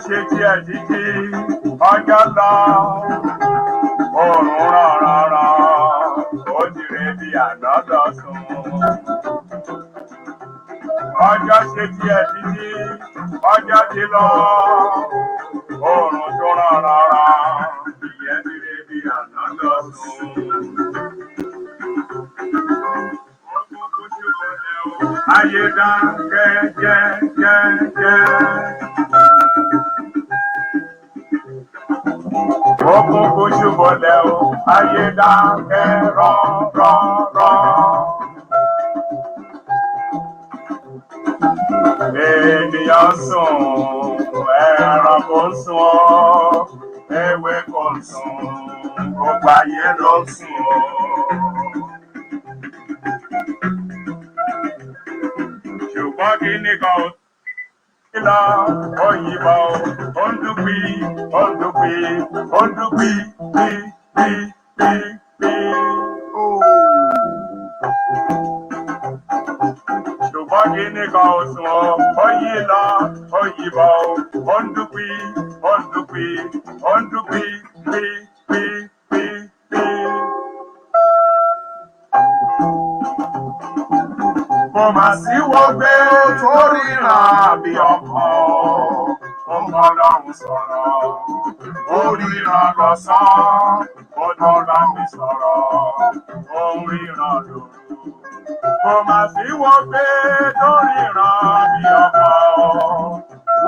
Ṣe tiẹ̀ títí, ọjọ́ lọ, oòrùn ràn ràn ràn, ó ti rè bí àná lọ sùn. Ọjọ́ ṣe tiẹ̀ títí, ọjọ́ ti lọ, oòrùn tó ràn ràn ràn, ìyẹn ti rè bí àná lọ sùn. Òkùnkùn ṣubọlẹ̀ o, ayé dákẹ́ jẹ́jẹ́jẹ́. Òkùnkùn ṣubọlẹ̀ o, ayé dákẹ́ rọ́rọ́rọ́. Ènìyàn sùn, ẹranko ń sùn ọ́, ewéko ń sùn, gbogbo ayé ló ń sùn o. Ṣùgbọ́n kíní kan ò sí lọ, ó yìnbọn o, ó ń dún pí, ó ń dún pí, ó ń dún pí, pí, pí, pí, pí. Ṣùgbọ́n kíní kan ò sùn o, ó yí lọ, ó yìnbọn o, ó ń dún pí, ó ń dún pí, ó ń dún pí, pí, pí, pí, pí. Kò mà sí wọgbé tó ríran bí ọkàn, ó ń bọ́lọ́run sọ̀rọ̀, ó ríran lọ́sàn-án, ó tọ́ra mi sọ̀rọ̀, ó ń ríran lóru. Kò mà sí wọgbé tó ríran bí ọkàn,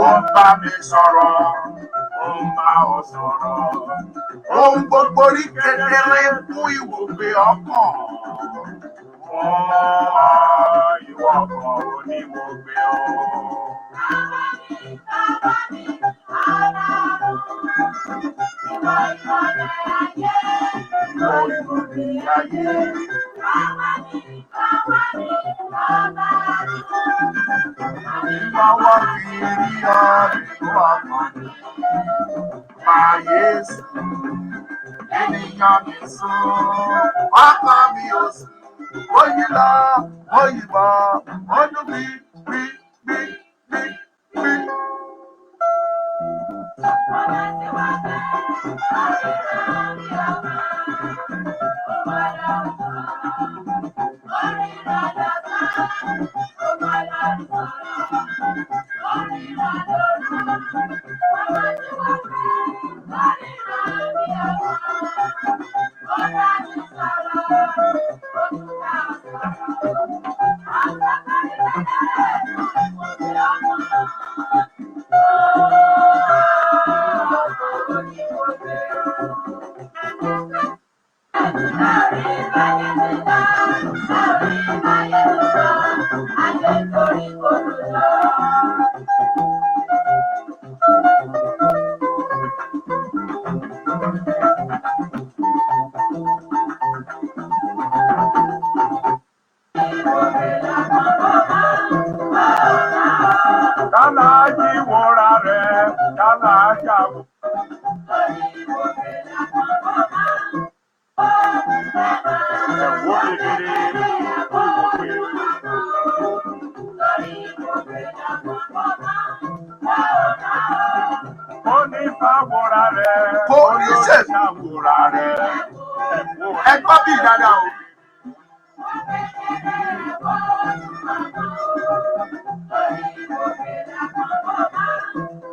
ó ń bá mi sọ̀rọ̀, ó ń bá ọ sọ̀rọ̀. Ohun gbogbo rí kedere fún ìwògbé ọkàn. Fún ọ, ìwọ kan oníwògbé o. Ìwọ ìwògbé ayé. Lọ́wọ́ fi rí ọ nínú ọkàn mi. Máa yé sùn, ènìyàn mi sùn, ọkàn mi ò sùn. Ó yí lọ, ó yí bọ̀, ó dún bí, bí, bí, bí, bí. Kálá jí wòra rẹ̀, kálá jà wò. Ẹ̀wọ́ kedere, ìwògbé. Ó ní fáwọra rẹ̀, Kò ní ṣe. olóríṣà wòra rẹ̀. Ẹ̀wọ́ Ẹ gbọ́ bí dáadáa o.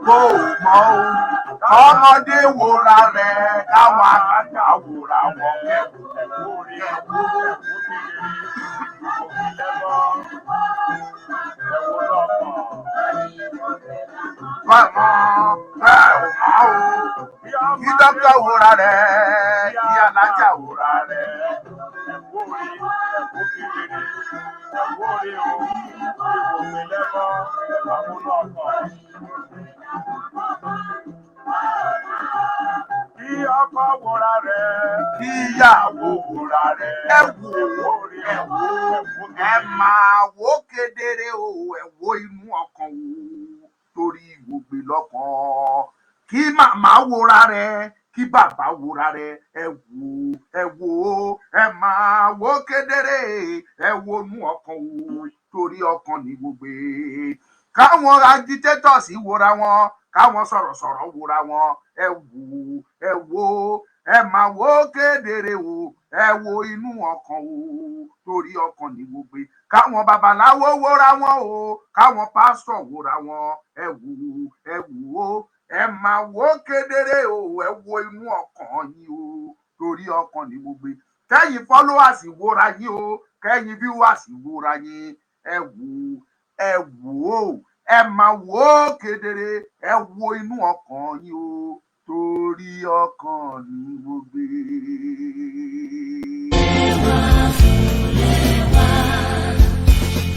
Kò mọ̀ o. Ọmọdé wòra rẹ̀ káwọn alájà wòra wọn. Ẹ̀wọ́ rí ẹ̀wọ́ ẹ̀wọ́ kedere, ìwògbé lẹ́bọ̀, ẹ̀wọ́ lọ́kàn. àgbà mọ̀ bẹ́ẹ̀ ò mọ̀ o. Kí dókítà wòra rẹ̀, kí alájà wòra rẹ̀. Ẹ̀wọ́ rí ẹ̀wọ́ kedere, ẹ̀wọ́ rí o, ìwògbé lẹ́bọ̀, ẹ̀wọ́ lọ́kàn. Kí ọkọ wòra rẹ̀, Kí ìyàwó wòra rẹ̀. Ẹ wò ó, ẹ wò ó, ẹ máa wò ó kedere o, ẹ wò inú ọkàn o, torí ìwògbè lọ́kàn. Kí màmá wòra rẹ̀, kí bàbá wòra rẹ̀, ẹ wò ó, ẹ wò ó, ẹ máa wò ó kedere, ẹ wò inú ọkàn o, torí ọkàn ní ìwògbè. Káwọn agitators wòra wọn, Káwọn sọ̀rọ̀sọ̀rọ̀ wòra wọn. Ẹ wò, ẹ wò, ẹ máa wò kedere o. Ẹ wo inú ọkàn o, torí ọkàn ní gbogbo. Káwọn babaláwo wòra wọn o, káwọn pásítọ̀ wòra wọn. Ẹ wò, ẹ wò, ẹ máa wò kedere o. Ẹ wo inú ọkàn yín o, torí ọkàn ní gbogbo. Kẹ́yìn followers wòra yín o, kẹ́yìn viewers wòra yín. Ẹ wò, ẹ wò, ẹ máa wò kedere. Ẹ wo inú ọkàn yín o, torí ọkàn ní gbogbo. Ẹwà fúnlẹ̀ wá,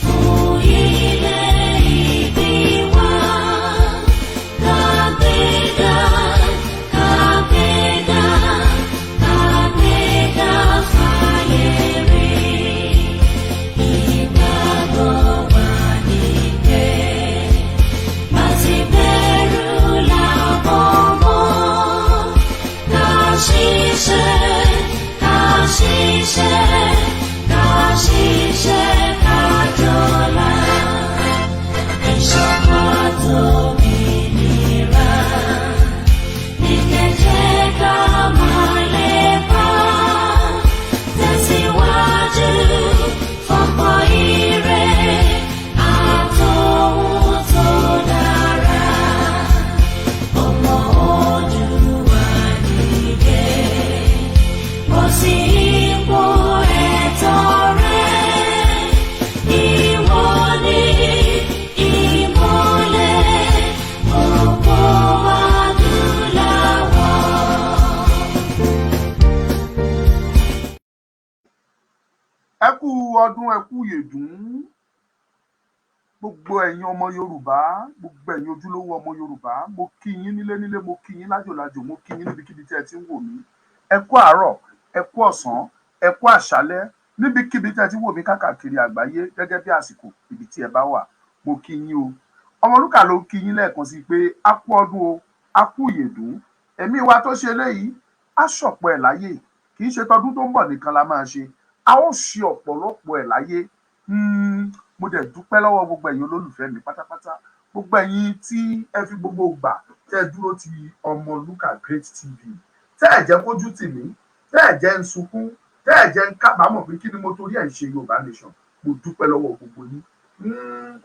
fún ilẹ̀ ìbí wa. Kàgbéga, kàgbéga, kàgbéga fáyé rí. Ìgbàgbọ́ wa ní pé bá ti bẹ̀rù làbọ̀ mọ́. Ká ṣiṣẹ́, ká ṣiṣẹ́, ká ṣiṣẹ́, ká jọlá. Ìṣọ̀kan àtòmìnira ní kẹ̀jẹ́ ká máa lépa. Tẹ̀síwájú fọ́pọ̀ ire àtòhun tó dára. Ọmọ Oòduà dìde, bọ́ sí ipò ẹ̀tọ́ rẹ. Ìwọ ni ìmọ́lẹ̀ gbogbo adúláwọ̀. Ẹ kú ọdún, ẹ kú yèdún, gbogbo ẹ̀yin ọmọ Yorùbá, gbogbo ẹ̀yin ojúlówó ọmọ Yorùbá. Mo kí yín nílé nílé, mo kí yín lájòlájò, mo kí yín níbikíbi tí ẹ ti ń wò mí. Ẹ kú àárọ̀, ẹ kú ọ̀sán, ẹ kú àṣálẹ́, níbikíbi tí ẹ ti ń wò mí káàkiri àgbáyé, gẹ́gẹ́ bí àsìkò ibi tí ẹ bá wà. Mo kí yín o. Ọmọlúkà ló ń kí yín lẹ́ẹ̀kan sí pé a kú ọdún o, a kú ìyèdún. Ẹ̀mí wa tó ṣe léyìí á ṣọ̀pọ̀ ẹ̀ láyé. Kì í ṣe tọdún tó ń bọ̀ nìkan la máa ṣe, a ó ṣe ọ̀pọ̀lọpọ̀ ẹ̀ láyé. Mo dẹ̀ dúpẹ́ lọ́wọ́ gbogbo ẹ̀yin olólùfẹ́ mi pátápátá, gbogbo ẹ̀yin tí ẹ fi gbogbo gbà tẹ́ ẹ dúró ti Ọmọlúkà Great TV, tẹ́ ẹ jẹ́ kójú tì mí, tẹ́ ẹ jẹ́ ń sunkún, tẹ́ ẹ jẹ́ ń kábàámọ̀ pé kí ni mo torí ẹ̀ ń ṣe Yorùbá Nation. Mo dúpẹ́ lọ́wọ́ gbogbo yín.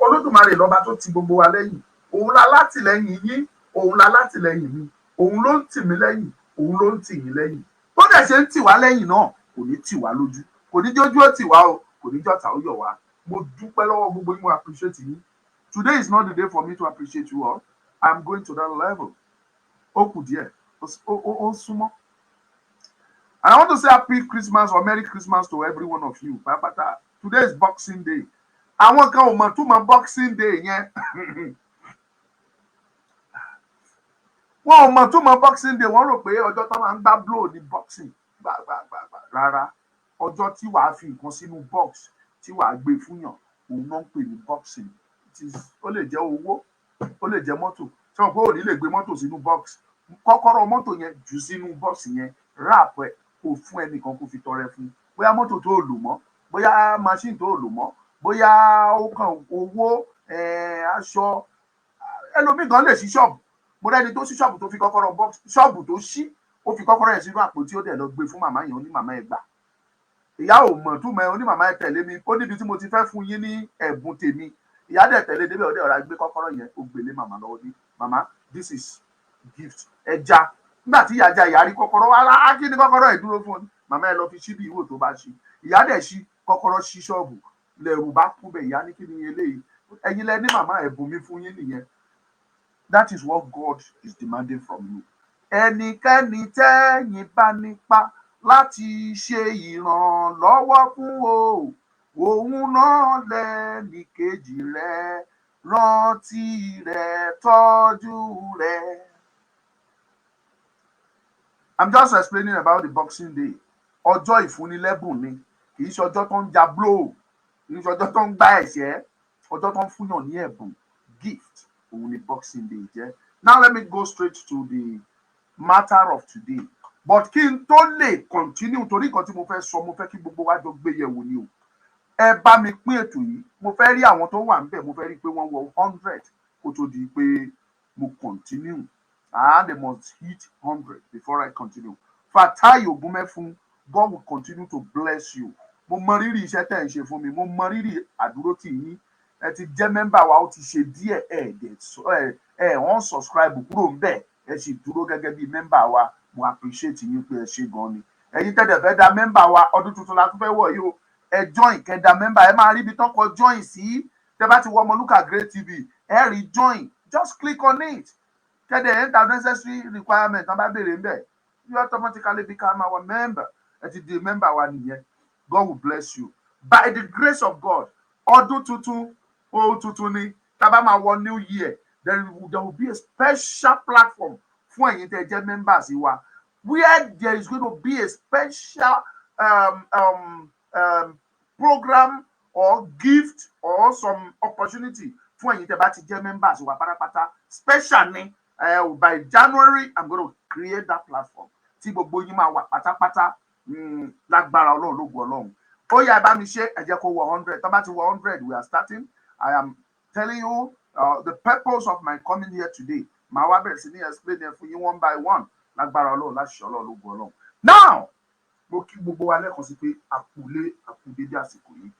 Olódùmarè lọ́ba tó ti gbogbo wa lẹ́yìn. Òun la látìlẹ́yìn yín, òun la látìlẹ́yìn mi, òun ló ń tì mí lẹ́yìn, òun ló ń tì yín lẹ́yìn. Tó dẹ̀ ṣe ń tì wá lẹ́yìn náà, kò ní tì wá lójú, kò ní jójú ó tì wá o, kò ní jọ́ta ó yọ̀ wá. Mo dúpẹ́ lọ́wọ́ gbogbo yín, mo appreciate yín. Today is not the day for me to appreciate you all. I'm going to that level. Ó kù díẹ̀, ó súnmọ́. And I want to say happy Christmas or Merry Christmas to every one of you pátápátá. Today is Boxing Day. Àwọn kan ò mọ̀ túmọ̀ Boxing Day yẹn. Wọn ò mọ̀ túmọ̀ Boxing Day. Wọ́n rò pé ọjọ́ tó máa ń gbá blow ní boxing gbàgbàgbà. Rárá, ọjọ́ tí wàá fi nǹkan sínú box tí wàá gbé fúnyàn, òun náà ń pè ní boxing. It is, ó lè jẹ́ owó, ó lè jẹ́ mọ́tò. Ṣé wọn pé ò ní lè gbé mọ́tò sínú box? Kọ́kọ́rọ́ mọ́tò yẹn, jù sínú box yẹn, wrap ẹ̀, kó fún ẹnìkan kó fi tọrẹ fún. Bóyá mọ́tò tó lò mọ́, bóyá machine tó lò mọ́, bóyá ó kàn owó, aṣọ. Ẹlòmíì gan lè ṣí ṣọ́ọ̀bù. Mo rẹ́ni tó ṣí ṣọ́ọ̀bù, tó fi kọ́kọ́rọ́ box ṣọ́ọ̀bù tó ṣí, ó fi kọ́kọ́rọ́ yẹn sínú àpótí, ó dẹ̀ lọ gbé fún màmá yẹn. Ó ní, "Màmá, ẹ gbà." Ìyá ò mọ̀ túmọ̀ ẹ. Ó ní, "Màmá, ẹ tẹ̀lé mi, ó níbi tí mo ti fẹ́ fún yín ní ẹ̀bùn tèmi." Ìyá dẹ̀ tẹ̀lé débẹ̀, ó dẹ̀ ọ̀rá gbé kọ́kọ́rọ́ yẹn, ó gbélé màmá lọ́wọ́, ní, "Màmá, this is gift." Ẹja nígbà tí ìyá já, ìyá rí kọ́kọ́rọ́ wá rárá. Kí ni kọ́kọ́rọ́ ẹ̀ dúró fún ọ? "Màmá, ẹ lọ fi ṣíbí ìwò tó bá ṣí." Ìyá dẹ̀ ṣí kọ́kọ́rọ́, ṣí ṣọ́ọ̀bù, lẹ̀rù bá kú bẹ̀. Ìyá ní, "Kí ni eléyìí?" "Ẹ̀yin lẹ ní, màmá, ẹ̀bùn mi fún yín nìyẹn." That is what God is demanding from you. Ẹnikẹ́ni tẹ́yìn bá nípa láti ṣe ìrànlọ́wọ́ fún o, òun náà lẹ́nì kejì rẹ̀. Rántí rẹ̀, tọ́jú rẹ̀. I'm just explaining about the Boxing Day. Ọjọ́ ìfúnnilẹ́bùn ni, kì í ṣe ọjọ́ tó ń ja blow, kì í ṣe ọjọ́ tó ń gbá ẹ̀ṣẹ́. Ọjọ́ tó ń fúnyàn ní ẹ̀bùn, gift, òun ni Boxing Day jẹ́. Now let me go straight to the matter of today, but kí n tó lè continue, torí nǹkan tí mo fẹ́ sọ, mo fẹ́ kí gbogbo wa jọ gbé yẹ̀wò ni o. Ẹ bá mi pín ètò yìí. Mo fẹ́ rí àwọn tó wà níbẹ̀, mo fẹ́ rí pé wọ́n wọ 100 kó tó di pé Mo continue. Ah, they must hit 100 before I continue. Fatai Ogunmefun, God will continue to bless you. Mo mọ rírì iṣẹ́ tẹ̀ ń ṣe fún mi. Mo mọ rírì àdúró tì yín. Ẹ ti jẹ́ member wa, ó ti ṣe díẹ̀. Ẹ dẹ̀ ẹ wọ́n subscribe kúrò ń bẹ̀, ẹ sì dúró gẹ́gẹ́ bí member wa. Mo appreciate yín pé ẹ ṣe gan ni. Ẹ̀yin tẹ́lẹ̀ fẹ́ da member wa, ọdún tuntun la tún fẹ́ wọ̀ yìí o. Ẹ join, kẹ́ da member. Ẹ máa rí ibi tán kọ join sí. Tẹ́ bá ti wọ Ọmọlúkà Great TV, ẹ rí join, just click on it, kẹ́ dẹ̀ enter necessary requirement tán bá béèrè ńbẹ̀. You automatically become our member. Ẹ ti di member wa nìyẹn. God will bless you. By the grace of God, ọdún tuntun, ohun tuntun ni. Tá a bá máa wọ new year, there will be a special platform fún ẹ̀yin tẹ́ jẹ́ members wa, where there is going to be a special program or gift or some opportunity fún ẹ̀yin tẹ́ bá ti jẹ́ members wa pátápátá. Special ni. By January, I'm going to create that platform tí gbogbo yín máa wà pátápátá lágbára Ọlọ́run, lógo Ọlọ́run. Ó yá, ẹ bá mi ṣe, ẹ jẹ́ kó wọ 100. Tó bá ti wọ 100, we are starting. I am telling you the purpose of my coming here today. Màá wá bẹ̀rẹ̀ sí ní explain ẹ fún yín one by one lágbára Ọlọ́run, láṣẹ Ọlọ́run, lógo Ọlọ́run. Now, mo kí gbogbo wa lẹ́ẹ̀kan sí pé àkùlé àkùdédé àsìkò yìí.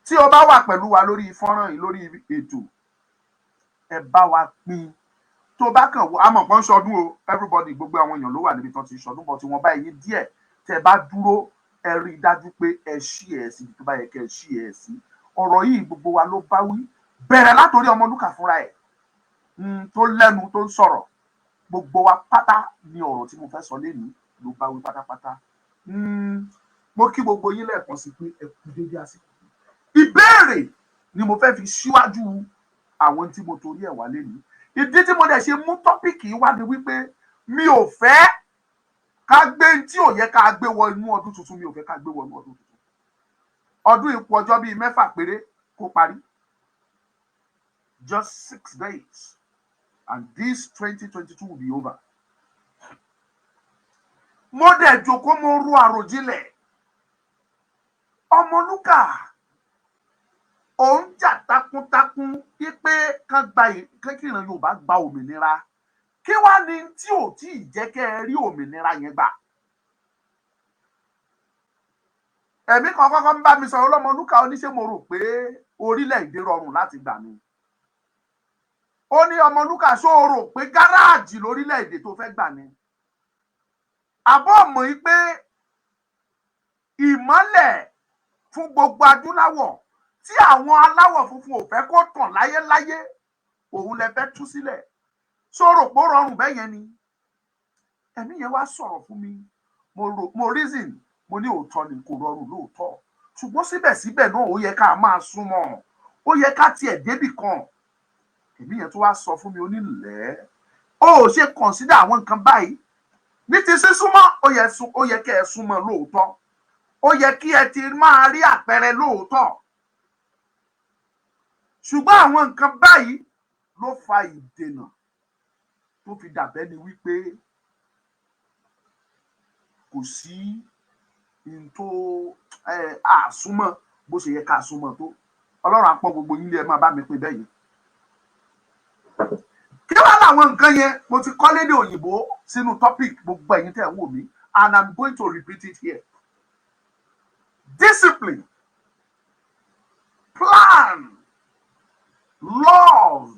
Tí o bá wà pẹ̀lú wa lórí fọ́nrán yìí, lórí ètò, ẹ bá wa pín. Tó bá kàn wọ àmọ̀ pọ́n ṣọdún o. Everybody, gbogbo àwọn èèyàn ló wà níbi tán ti ṣọdún bọ̀ tí wọ́n bá yín díẹ̀. Tẹ́ bá dúró, ẹ rí i dájú pé ẹ ṣí ẹ sí ibi tó bá yẹ kẹ́ ẹ ṣí ẹ sí. Ọ̀rọ̀ yìí, gbogbo wa ló bá wí, bẹ̀rẹ̀ látòrí Ọmọlúkà fúnra ẹ̀ tó lẹ́nu tó ń sọ̀rọ̀. Gbogbo wa pátá ní ọ̀rọ̀ tí mo fẹ́ sọ lénìí ló bá wí pátápátá. Mo kí gbogbo yín lẹ́ẹ̀kan sí pé ẹ kú dédé àsìkò yìí. Ìbéèrè ni mo fẹ́ fi síwájú àwọn tí mo torí ẹ̀ wá lénìí. Ìdí tí mo dẹ̀ ṣe mú topic wá ni wípé mi ò fẹ́ ká gbé tí ò yẹ ká gbé wọ inú ọdún tuntun. Mi ò fẹ́ ká gbé wọ inú ọdún tuntun. Ọdún ìkù ọjọ́ bíi 6 péré kó parí, just 6 days, and this 2022 will be over. Mo dẹ̀ jókòó, mo ro àròjinlẹ̀. Ọmọlúkà, òun jà takuntakun wípé kán gba, kí ìran Yorùbá gba òmìnira. Kí wàá ní tí ò tí ì jẹ́ kẹ́ ẹ rí òmìnira yẹn gbà? Ẹ̀mí kan kọ́kọ́ ń bá mi sọ̀rọ̀. Ọlọ́mọlúkà, oníṣẹ́ mo rò pé orílẹ̀-èdè rọrùn láti gbà ni. Ó ní, "Ọmọlúkà, ṣó o rò pé gáràjì lórílẹ̀-èdè tó fẹ́ gbà ni? Àbọ̀ mọ̀ yí pé ìmọ́lẹ̀ fún gbogbo adúláwọ̀ tí àwọn aláwọ̀ funfun ò fẹ́ kó tàn láyéláyé, òun lẹ fẹ́ tú sílẹ̀. Ṣó o rò pé ó rọrùn bẹ́ẹ̀ yẹn ni?" Ẹ̀mí yẹn wá sọ̀rọ̀ fún mi. Mo rò, mo reason, mo ní òótọ́ ni, kò rọrùn lóòótọ́, ṣùgbọ́n síbẹ̀síbẹ̀ náà, ó yẹ ká máa súnmọ́, ó yẹ ká tiẹ̀ débì kan. Ẹ̀mí yẹn tó wá sọ fún mi, ó ní lẹ́ẹ̀, ó ò ṣe consider àwọn nǹkan báyìí ní ti sísúnmọ́. Ó yẹ kẹ́ ẹ súnmọ́ lóòótọ́, ó yẹ kí ẹ ti máa rí àpẹẹrẹ lóòótọ́, ṣùgbọ́n àwọn nǹkan báyìí ló fa ìdènà tó fi dàbẹ́ ni wípé kò sí n tó àsúnmọ́ bó ṣe yẹ ká súnmọ́ tó. Ọlọ́run á pọ́n gbogbo yín lé. Ẹ máa bá mi pín bẹ́ẹ̀ yẹn. Kí wàá làwọn nǹkan yẹn? Mo ti kọ́ lédè òyìnbó sínú topic, gbogbo ẹ̀yin tẹ́ ẹ̀ ń wò mí, and I'm going to repeat it here: discipline, plan, love,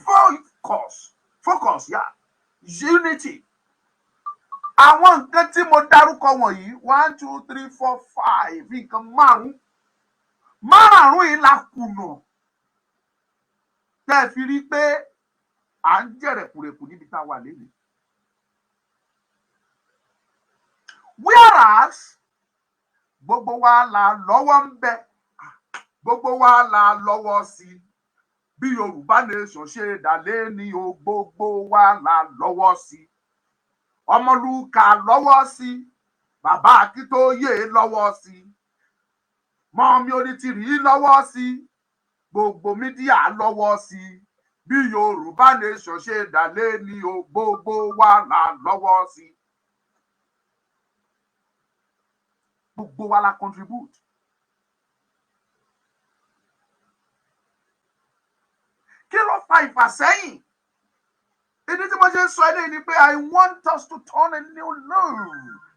focus, focus, yeah, unity. Àwọn nǹkan tí mo dárúkọ wọ̀nyí, one, two, three, four, five, nǹkan márùn márùn yìí la kùnà tẹ́ ẹ fi rí pé à ń jẹ̀rẹ̀kùrẹ̀kù níbi tá a wà lẹ́nu. Whereas gbogbo wa la lọ́wọ́ ń bẹ, gbogbo wa la lọ́wọ́ sí bí Yorùbá nation ṣe dà lé ní o. Gbogbo wa la lọ́wọ́ sí. Ọmọlúkà lọ́wọ́ sí, bàbá Akíntóyè lọ́wọ́ sí, mummy Onítìrí lọ́wọ́ sí, gbogbo media lọ́wọ́ sí bí Yorùbá nation ṣe dà lé ní o. Gbogbo wa la lọ́wọ́ sí. Gbogbo wa la contribute. Kí ló fa ìfàsẹ́yìn? Ìdí tí mo ṣe ń sọ eléyìí ni pé I want us to turn a new leaf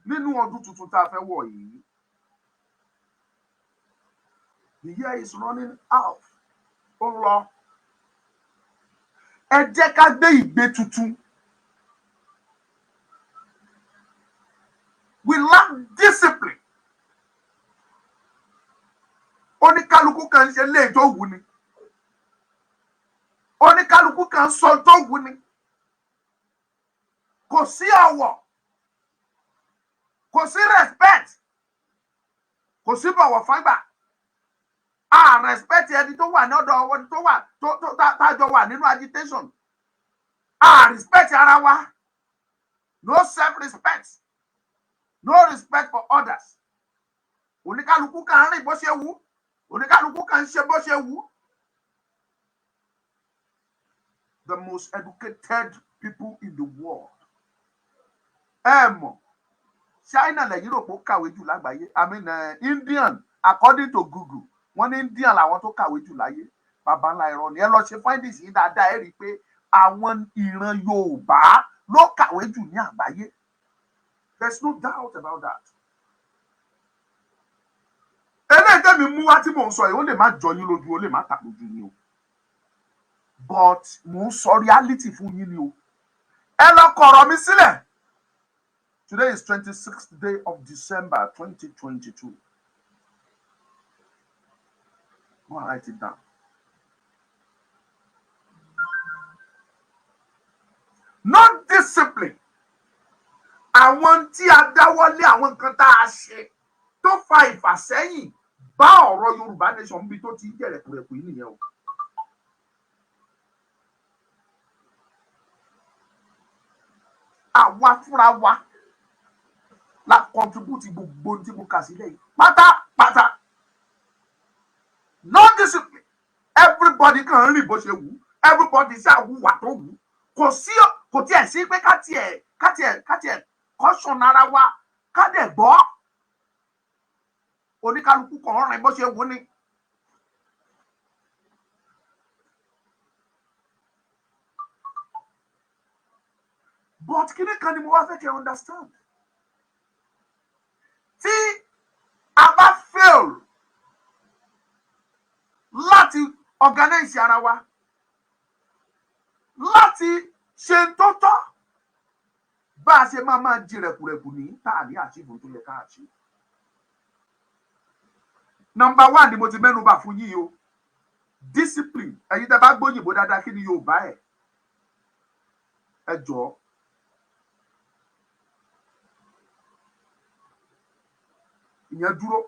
nínú ọdún tuntun tá a fẹ́ wọ̀ yìí. The year is running out. Ó ń lọ. Ẹ jẹ́ ká gbé ìgbé tuntun. We lack discipline. Oníkálukú kan ń ṣe léè tó wù ni, oníkálukú kan ń sọ tó wù ni. Kò sí ọ̀wọ̀, kò sí respect, kò sí bọ̀wọ̀ fágbà. A respect ẹni tó wà ní ọ̀dọ̀ ọwọ́ tó wà tó tájọ wà nínú agitation. A respect ara wa. No self respect, no respect for others. Oníkálukú kan ń rìn bó ṣe wù, oníkálukú kan ń ṣe bó ṣe wù. The most educated people in the world, ẹ mọ̀, China lẹ́yìn rò pé ó kàwé jù lágbàáyé. I mean, Indian. According to Google, wọ́n ní Indian làwọn tó kàwé jù láyé. Baba ńlá irọ́ ni. Ẹ lọ ṣe findings yìí dáadáa, ẹ rí i pé àwọn ìran Yorùbá ló kàwé jù ní àgbáyé. There is no doubt about that. Eléyìí tẹ́mi mú wá tí mò ń sọ yìí, ó lè má jọ yín lójú, ó lè má tà lójú yín o, but mò ń sọ reality fún yín ni o. Ẹ lọ kọ̀rọ̀ mi sílẹ̀. Today is 26th day of December 2022. Go and write it down. No discipline. Àwọn tí a dáwọ́lé, àwọn nǹkan tá a ṣe tó fa ìfàsẹ́yìn bá ọ̀rọ̀ Yorùbá nation níbi tó ti ń jẹ̀rẹ̀kùrẹ̀kù yìí nìyẹn o. Àwa fúnra wa la contribute gbogbo ohun tí mo kà sílẹ̀ yìí pátápátá. No discipline. Everybody kàn ń rìn bó ṣe wù, everybody ṣàwùwà tó wù. Kò sí, kò tiẹ̀ sí pé ká tiẹ̀ caution ara wa, ká dẹ̀ gbọ́. Oníkálukú kàn ń rìn bó ṣe wù ni. But kíní kan ni mo wá fẹ́ kẹ́ understand: tí a bá fail láti organize ara wa, láti ṣe ń tó tọ́, bá a ṣe máa máa di rẹ̀kùrẹ̀kù ní tá a ní achieve tó yẹ ká achieve. Number one ni mo ti mẹ́nu bà fún yín o, discipline. Ẹ̀yin tẹ́ bá gbóyìnbó dáadáa, kí ni Yorùbá ẹ̀? Ẹ jọ̀ọ́. Ìyẹn dúró.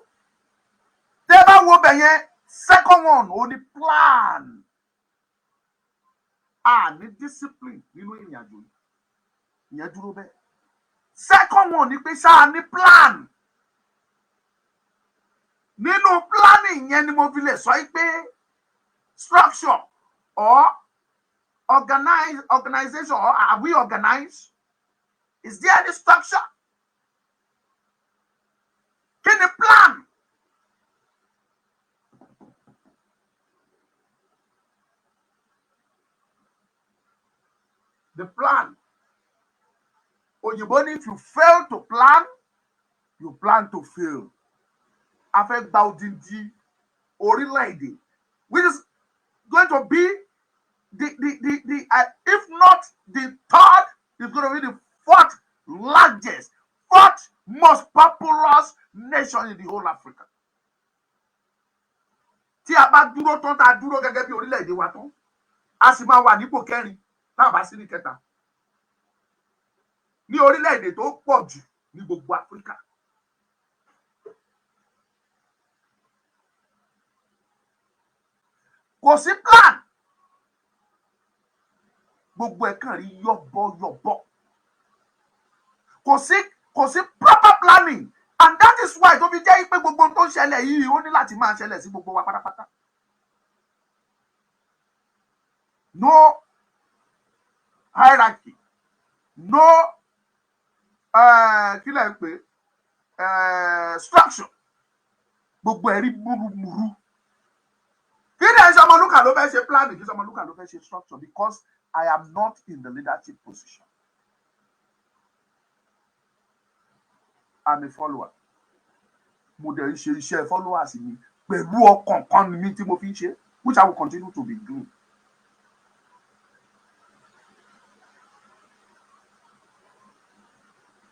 Tẹ́ bá wo bẹ̀ yẹn, second one ó ní plan. A ní discipline nínú ìrìn àjò yìí, ìyẹn dúró bẹ́ẹ̀. Second one ni pé ṣáà ní plan. Nínú planning yẹn ni mo fi lè sọ pé structure or organize, organization, or are we organized? Is there any structure? Kí ni plan? The plan, òyìnbó ní, if you fail to plan, you plan to fail. A fẹ́ gba odindi orílẹ̀-èdè, which is going to be the if not the third, it's going to be the fourth largest, fourth most populous nation in the whole Africa. Tí a bá dúró tán, tá a dúró gẹ́gẹ́ bí orílẹ̀-èdè wa tán, a sì máa wà nípò kẹrin, tá a bá sí ní kẹta, ní orílẹ̀-èdè tó pọ̀ jù ní gbogbo Áfíríkà. Kò sí plan, gbogbo ẹ̀ kàn rí yọ̀bọ̀yọ̀bọ̀. Kò sí proper planning, and that is why tó fi jẹ́ pé gbogbo ohun tó ń ṣẹlẹ̀ yìí, ó ní láti máa ṣẹlẹ̀ sí gbogbo wa pátápátá. No hierarchy, no kí lẹ̀ ń pè, structure. Gbogbo ẹ̀ rí múrumúru. Kí ni ẹ̀ ṣe? Ọmọlúkà ló fẹ́ ṣe planning, kí ṣe Ọmọlúkà ló fẹ́ ṣe structure, because I am not in the leadership position. I'm a follower. Mo dẹ̀ ń ṣe iṣẹ́ followers mi pẹ̀lú ọkàn kan mi tí mo fi ń ṣe, which I will continue to be doing.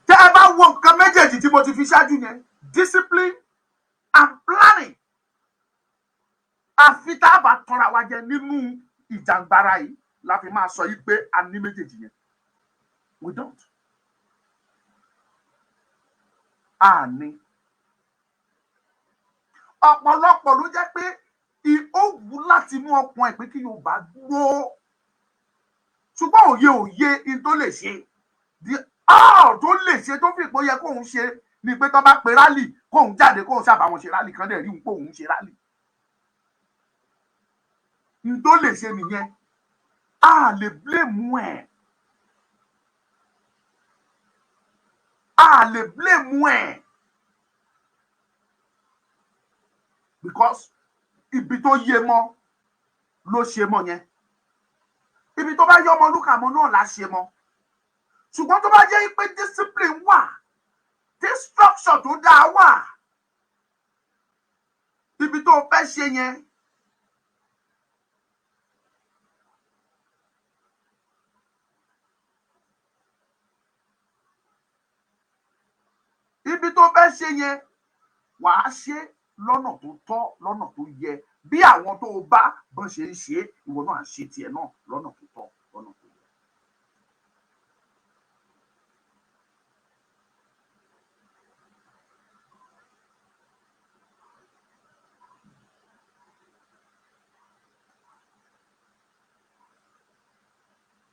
Tẹ́ ẹ bá wo nǹkan méjèèjì tí mo ti fi ṣáájú yẹn, discipline and planning, àfi tá a bá tanra wa jẹ nínú ìjàngbara yìí la fi máa sọ yìí pé a ní méjèèjì yẹn. We don't. A ní. Ọ̀pọ̀lọpọ̀ ló jẹ́ pé ó wù láti inú ọkàn ẹ̀ pé kí Yorùbá dúró, ṣùgbọ́n òye in tó lè ṣe, the all tó lè ṣe, tó fi ìpò yẹ kóun ṣe ni pé tó bá pe rally, kóun jáde, kóun sábà wọn ṣe rally kan dẹ̀ rí òun pé òun ṣe rally. N tó lè ṣe nìyẹn. A lè blame ẹ̀, a lè blame ẹ̀, because ibi tó yé mọ́ ló ṣe mọ́ yẹn. Ibi tó bá yọ ọmọ lúkà mọ́ náà la ṣe mọ́. Ṣùgbọ́n tó bá jẹ́ pé discipline wà, tí structure tó dáa wà, ibi tó fẹ́ ṣe yẹn, ibi tó fẹ́ ṣe yẹn, wàá ṣe lọ́nà tó tọ́, lọ́nà tó yẹ. Bí àwọn tó o bá bọ́n ṣe ń ṣe, ìwọ náà ṣe tiẹ̀ náà lọ́nà tó tọ́, lọ́nà tó yẹ.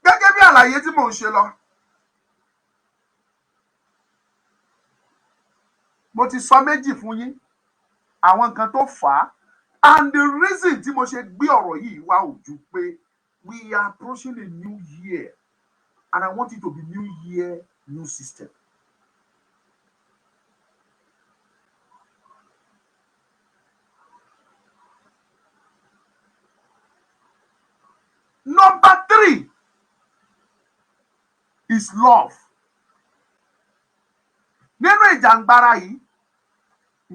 Gẹ́gẹ́ bí àlàyé tí mò ń ṣe lọ, mo ti sọ méjì fún yín, àwọn nǹkan tó fà á, and the reason tí mo ṣe gbé ọ̀rọ̀ yìí wá ò ju pé we are approaching a new year and I want it to be new year, new system. Number three is love. Nínú ìjàngbara yìí,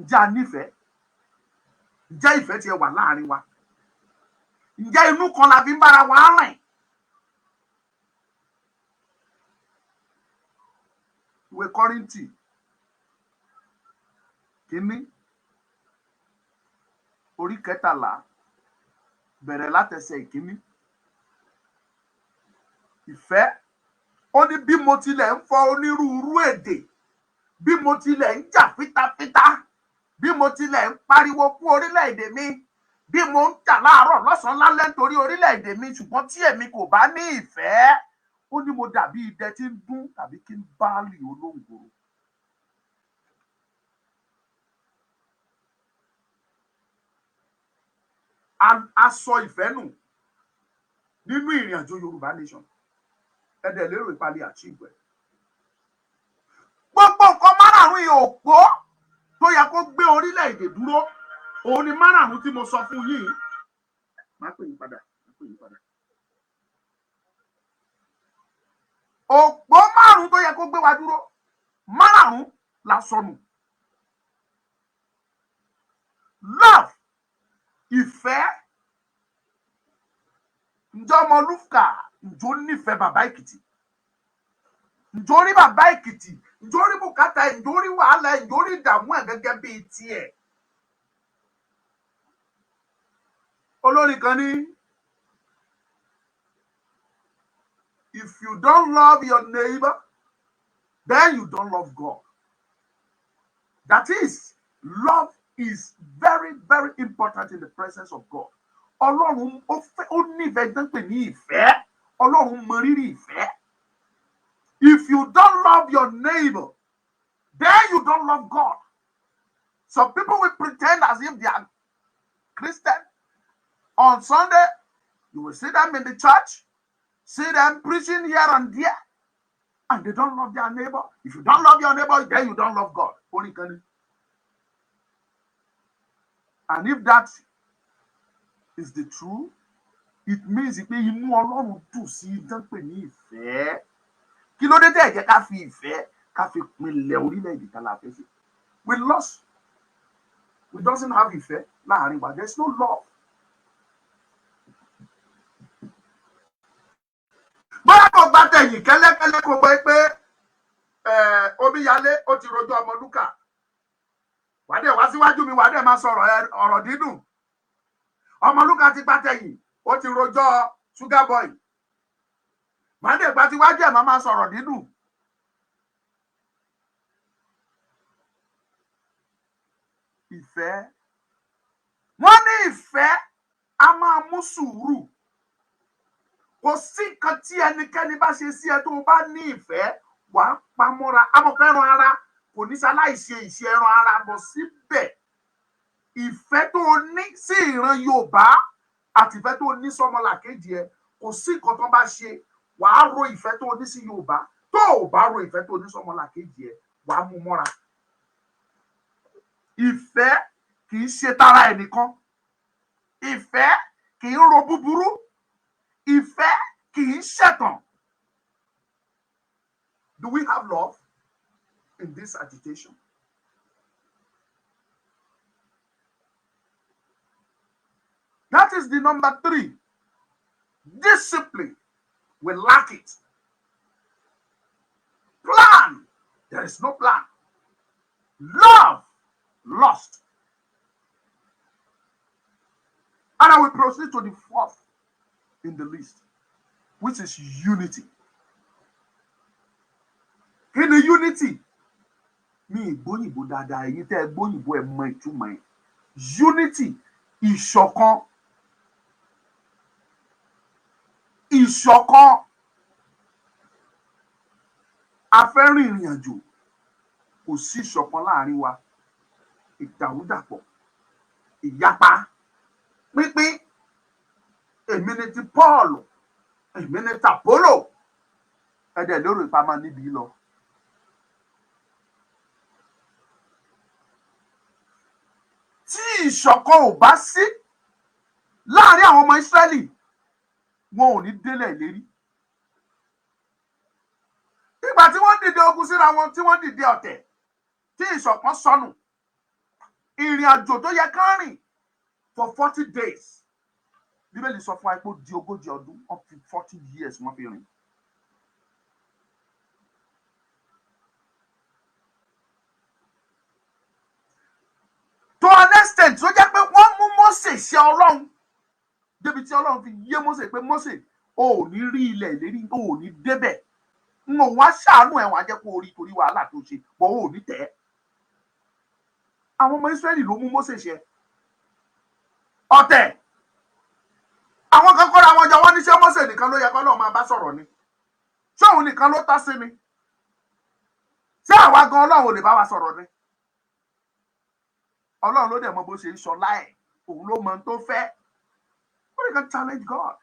ǹjẹ́ a nífẹ̀ẹ́? Ǹjẹ́ ìfẹ́ tiẹ̀ wà láàrin wa? Ǹjẹ́ inú kan la fi ń bára wa rìn? Ìwé Kọ́ríńtì kínní, orí 13, bẹ̀rẹ̀ látẹsẹ̀ ìkíní. Ìfẹ́. Ó ní bí mo tilẹ̀ ń fọ onírúurú èdè, bí mo tilẹ̀ ń jà fitafita, bí mo tilẹ̀ ń pariwo fún orílẹ̀-èdè mi, bí mo ń jà láàárọ̀, lọ́sàn-án, lálẹ́ nítorí orílẹ̀-èdè mi, ṣùgbọ́n tí èmi kò bá ní ìfẹ́, ó ní mo dàbí idẹ tí ń dún tàbí kí n báàlì olóńgòrò. A sọ ìfẹ́ nù nínú ìrìn àjò Yorùbá nation. Ẹ dẹ̀ lérò ìpalẹ̀ àchígbẹ̀. Gbogbo nǹkan márààrún yìí, òpó tó yẹ kó gbé orílẹ̀-èdè dúró, òun ni márààrún tí mo sọ fún yín. Má pè yín padà, má pè yín padà. Òpó márùn tó yẹ kó gbé wa dúró, márààrún la sọnù. Love, ìfẹ́. Ǹjẹ́ ọmọ lufka, ǹjọ́ nífẹ̀ẹ́ bàbá Èkìtì? Ǹjọ́ rí bàbá Èkìtì? Ǹjọ́ rí bùkátà ẹ̀? Ǹjọ́ rí wàhálà ẹ̀? Ǹjọ́ rí ìdààmú ẹ̀ gẹ́gẹ́ bíi tiẹ̀? Olórin kan ní, "If you don't love your neighbor, then you don't love God." That is, love is very, very important in the presence of God. Ọlọ́run ó fẹ́, ó nífẹ̀ẹ́ tó ń pè ní ìfẹ́. Ọlọ́run mọ rírì ìfẹ́. If you don't love your neighbor, then you don't love God. Some people will pretend as if they are Christian. On Sunday, you will see them in the church, see them preaching here and there, and they don't love their neighbor. If you don't love your neighbor, then you don't love God. Orin kan ni. And if that is the truth, It means pé inú Ọlọ́run dùn sí tán pè ní ìfẹ́. Kí ló dé tẹ́ ẹ̀ jẹ́ ká fi ìfẹ́ ká fi pinlẹ̀ orílẹ̀-èdè tá la fẹ́ ṣe? We lost, we doesn't have ìfẹ́ láàrin wa. There is no love. Bóyá kò gba tẹ̀yìn kẹ́lẹ́kẹ́lẹ́, kò gbọ́ pé omíyalé ó ti rojọ́ Ọmọlúkà, wàá dẹ̀ wá síwájú mi, wàá dẹ̀ máa sọ̀rọ̀ ọ̀rọ̀ dídùn. Ọmọlúkà ti gba tẹ̀yìn, ó ti rojọ́ Sugar Boy, wàá dẹ̀ gba tiwájú ẹ̀, máa máa sọ̀rọ̀ dídùn. Ìfẹ́, wọ́n ní ìfẹ́ a máa mú sùúrù. Kò sí nǹkan tí ẹnikẹ́ni bá ṣe sí ẹ, tó o bá ní ìfẹ́, wàá pamọ́ra. Amọ̀pẹ́ ẹran ara kò ní ṣaláì ṣe ìṣe ẹran ara bọ̀ síbẹ̀. Ìfẹ́ tó o ní sí ìran Yorùbá àti ìfẹ́ tó o ní sọmọlàkejì ẹ, kò sí nǹkan tó bá ṣe, wàá ro ìfẹ́ tó o ní sí Yorùbá. Tó o bá ro ìfẹ́ tó o ní sọmọlàkejì ẹ, wàá mú mọ́ra. Ìfẹ́ kì í ṣe tara ẹnìkan, ìfẹ́ kì í ro búburú, ìfẹ́ kì í ṣẹ̀tàn. Do we have love in this agitation? That is the number three. Discipline. We lack it. Plan. There is no plan. Love. Lost. And I will proceed to the fourth in the list, which is unity. Kí ni unity? Mi ìgbóyìnbó dáadáa, ẹ̀yin tẹ́ ẹ gbóyìnbó, ẹ mọ ìtumọ̀ ẹ̀. Unity, ìṣọ̀kan. Ìṣọ̀kan. A fẹ́ rìn ìrìn àjò, kò sí ìṣọ̀kan láàrin wa. Ìdàrúdàpọ̀, ìyapa, pínpín, èmi ni ti Paul, èmi ni tàpólò, ẹ dẹ̀ lérò ìpamọ́ níbi lọ. Tí ìṣọ̀kan ò bá sí láàrin àwọn ọmọ Ísírẹ́lì, wọn ò ní délẹ̀ ìlérí. Ìgbà tí wọ́n dìde ogun síra wọn, tí wọ́n dìde ọ̀tẹ̀, tí ìṣọ̀kan sọnù, ìrìn àjò tó yẹ kán rìn for 40 days, Bíbélì sọ fún wa pé ó di 40 ọdún, wọ́n fi 40 years wọ́n fi rìn. To an extent tó jẹ́ pé wọ́n mú Mósè ṣe Ọlọ́run débi tí Ọlọ́run fi yé Mósè pé, "Mósè, o ò ní rí ilẹ̀ ìlérí, o ò ní débẹ̀. N ò wá ṣàánú ẹ̀, wọ́n á jẹ́ kó o rí torí wàhálà tó ṣe bọ̀, o ò ní tẹ̀ ẹ́." Àwọn ọmọ Ísírẹ́lì ló mú Mósè ṣe ọ̀tẹ̀. Àwọn kan kóra wọn jọ, wọ́n ní, ṣé Mósè nìkan ló yẹ kó lọ́ọ́ máa bá sọ̀rọ̀ ni? Ṣé òun nìkan ló tọ́ sí ni? Ṣé àwa gan Ọlọ́run ò lè bá wa sọ̀rọ̀ ni? Ọlọ́run ló dẹ̀ mọ bó ṣe ń sọ láì, òun ló mọ ohun tó fẹ́. Wọ́n can challenge God.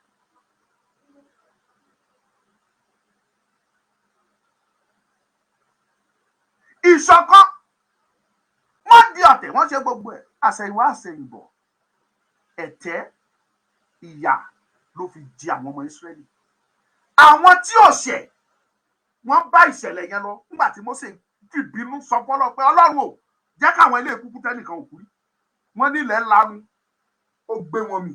Ìṣọ̀kan, wọ́n di ọ̀tẹ̀, wọ́n ṣe gbogbo ẹ̀. Àṣẹ̀yìnwá àṣẹ̀yìnbọ̀, ẹ̀tẹ́, ìyà ló fi jẹ àwọn ọmọ Ísírẹ́lì. Àwọn tí ò ṣẹ̀, wọ́n bá ìṣẹ̀lẹ̀ yẹn lọ nígbà tí Mósè fìbínú sọ fọ́lọ́ pé, "Ọlọ́run ò jẹ́ káwọn ilé ìkúkú tẹ́nìkan ò kú rí." Wọ́n nílẹ̀ lanu, ó gbé wọn mì.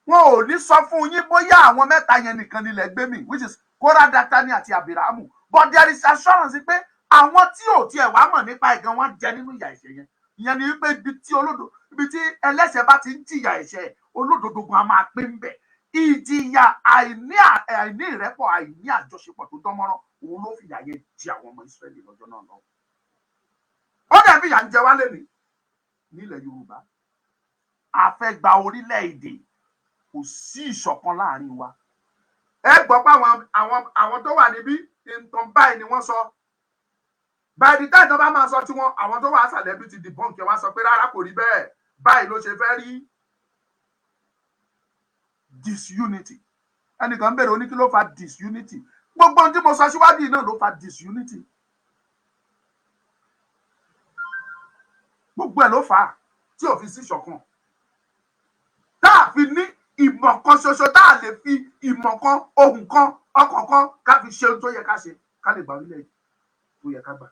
Wọn ò ní sọ fún yín bóyá àwọn mẹ́ta yẹn nìkan nílẹ̀ gbé mì, which is Kórà, Dátánì àti Abiramu, but there is assurance pé àwọn tí ò tiẹ̀ wá mọ̀ nípa ẹ̀gàn wọn jẹ nínú ìyà ẹ̀ṣẹ̀ yẹn. Ìyẹn ni wípé ibi tí olódo, ibi tí ẹlẹ́ṣẹ̀ bá ti ń jìyà ẹ̀ṣẹ̀, olódodo gan a máa pín bẹ̀ ìjìyà. Àìní ìrẹ́pọ̀, àìní àjọṣepọ̀ tó dánmọ́rán, òun ló fìyà yẹn jẹ àwọn ọmọ Ísírẹ́lì lọ́jọ́ náà lọ. Ó dẹ̀ fìyà ń jẹ wá lẹ́nu nílẹ̀ Yorùbá. A fẹ́ gba orílẹ̀-èdè, kò sí ìṣọ̀kan láàrin wa. Ẹ gbọ́ pé àwọn tó wà níbí, nǹkan báyìí ni wọ́n sọ. By the time tó bá máa sọ tiwọn, àwọn tó wà àṣàlẹ̀ bí ti debunk ẹ̀, wá sọ pé rárá, kò rí bẹ́ẹ̀, báyìí ló ṣe fẹ́ rí. Disunity. Ẹnìkan ń bèrè, ó ní kí ló fa disunity? Gbogbo ohun tí mo sọ síwájú yìí náà ló fa disunity. Gbogbo ẹ̀ ló fà á tí ò fi sí ìṣọ̀kan tá a fi ní Ìmọ̀ kan ṣoṣo tá a lè fi ìmọ̀ kan, ohùn kan, ọkàn kan ká fi ṣe ohun tó yẹ ká ṣe, ká lè gba orílẹ̀-èdè tó yẹ ká gbà.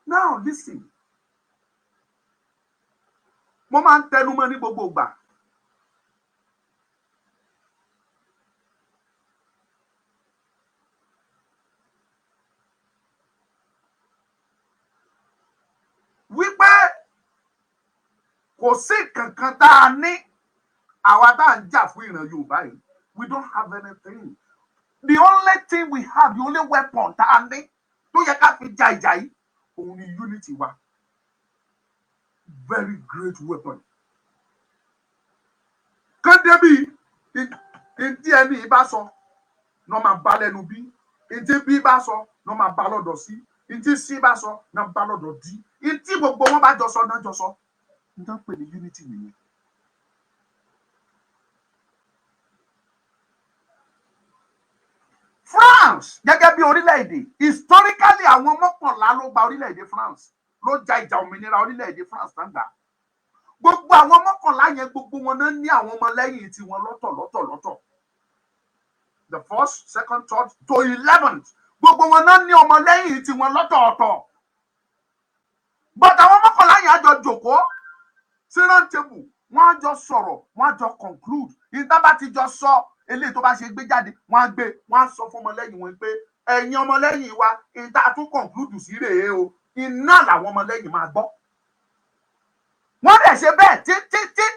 Now listen, mo máa ń tẹnu mọ́ ní gbogbo ìgbà. Wípé kò sí kankan tá a ní, àwa tá à ń jà fún ìran Yorùbá yìí, we don't have anything. The only thing we have, the only weapon tá a ní tó yẹ ká fi ja ìjà yìí, òun ni unity wa. Very great weapon. Kán débi ntí ẹni bá sọ ní wọ́n máa bá lẹ́nu bí, ntí bí bá sọ ní wọ́n máa bá lọ́dọ̀ sí, ntí sí bá sọ ní wọ́n bá lọ́dọ̀ dí, ntí gbogbo wọn bá jọ sọ náà jọ sọ. N tán pè ní unity nìyẹn. France gẹ́gẹ́ bí orílẹ̀-èdè, historically, àwọn 11 ló gba orílẹ̀-èdè France, ló ja ìjà òmìnira orílẹ̀-èdè France tán gbà. Gbogbo àwọn 11 yẹn, gbogbo wọn náà ní àwọn ọmọlẹ́yìn tiwọn lọ́tọ̀ lọ́tọ̀ lọ́tọ̀. The first, second, third to 11th, gbogbo wọn náà ní ọmọlẹ́yìn tiwọn lọ́tọ̀ọ̀tọ̀, but àwọn 11 yẹn á jọ jòkó sí round table, wọ́n á jọ sọ̀rọ̀, wọ́n á jọ conclude. Ìta bá ti jọ sọ, eléyìí tó bá ṣe gbé jáde, wọ́n á gbé, wọ́n á sọ fún ọmọlẹ́yìn wọn pé, "Ẹ̀yin ọmọlẹ́yìn wa, ìta tún conclude sí rèé o." Iná làwọn ọmọlẹ́yìn máa gbọ́. Wọ́n dẹ̀ ṣe bẹ́ẹ̀ títí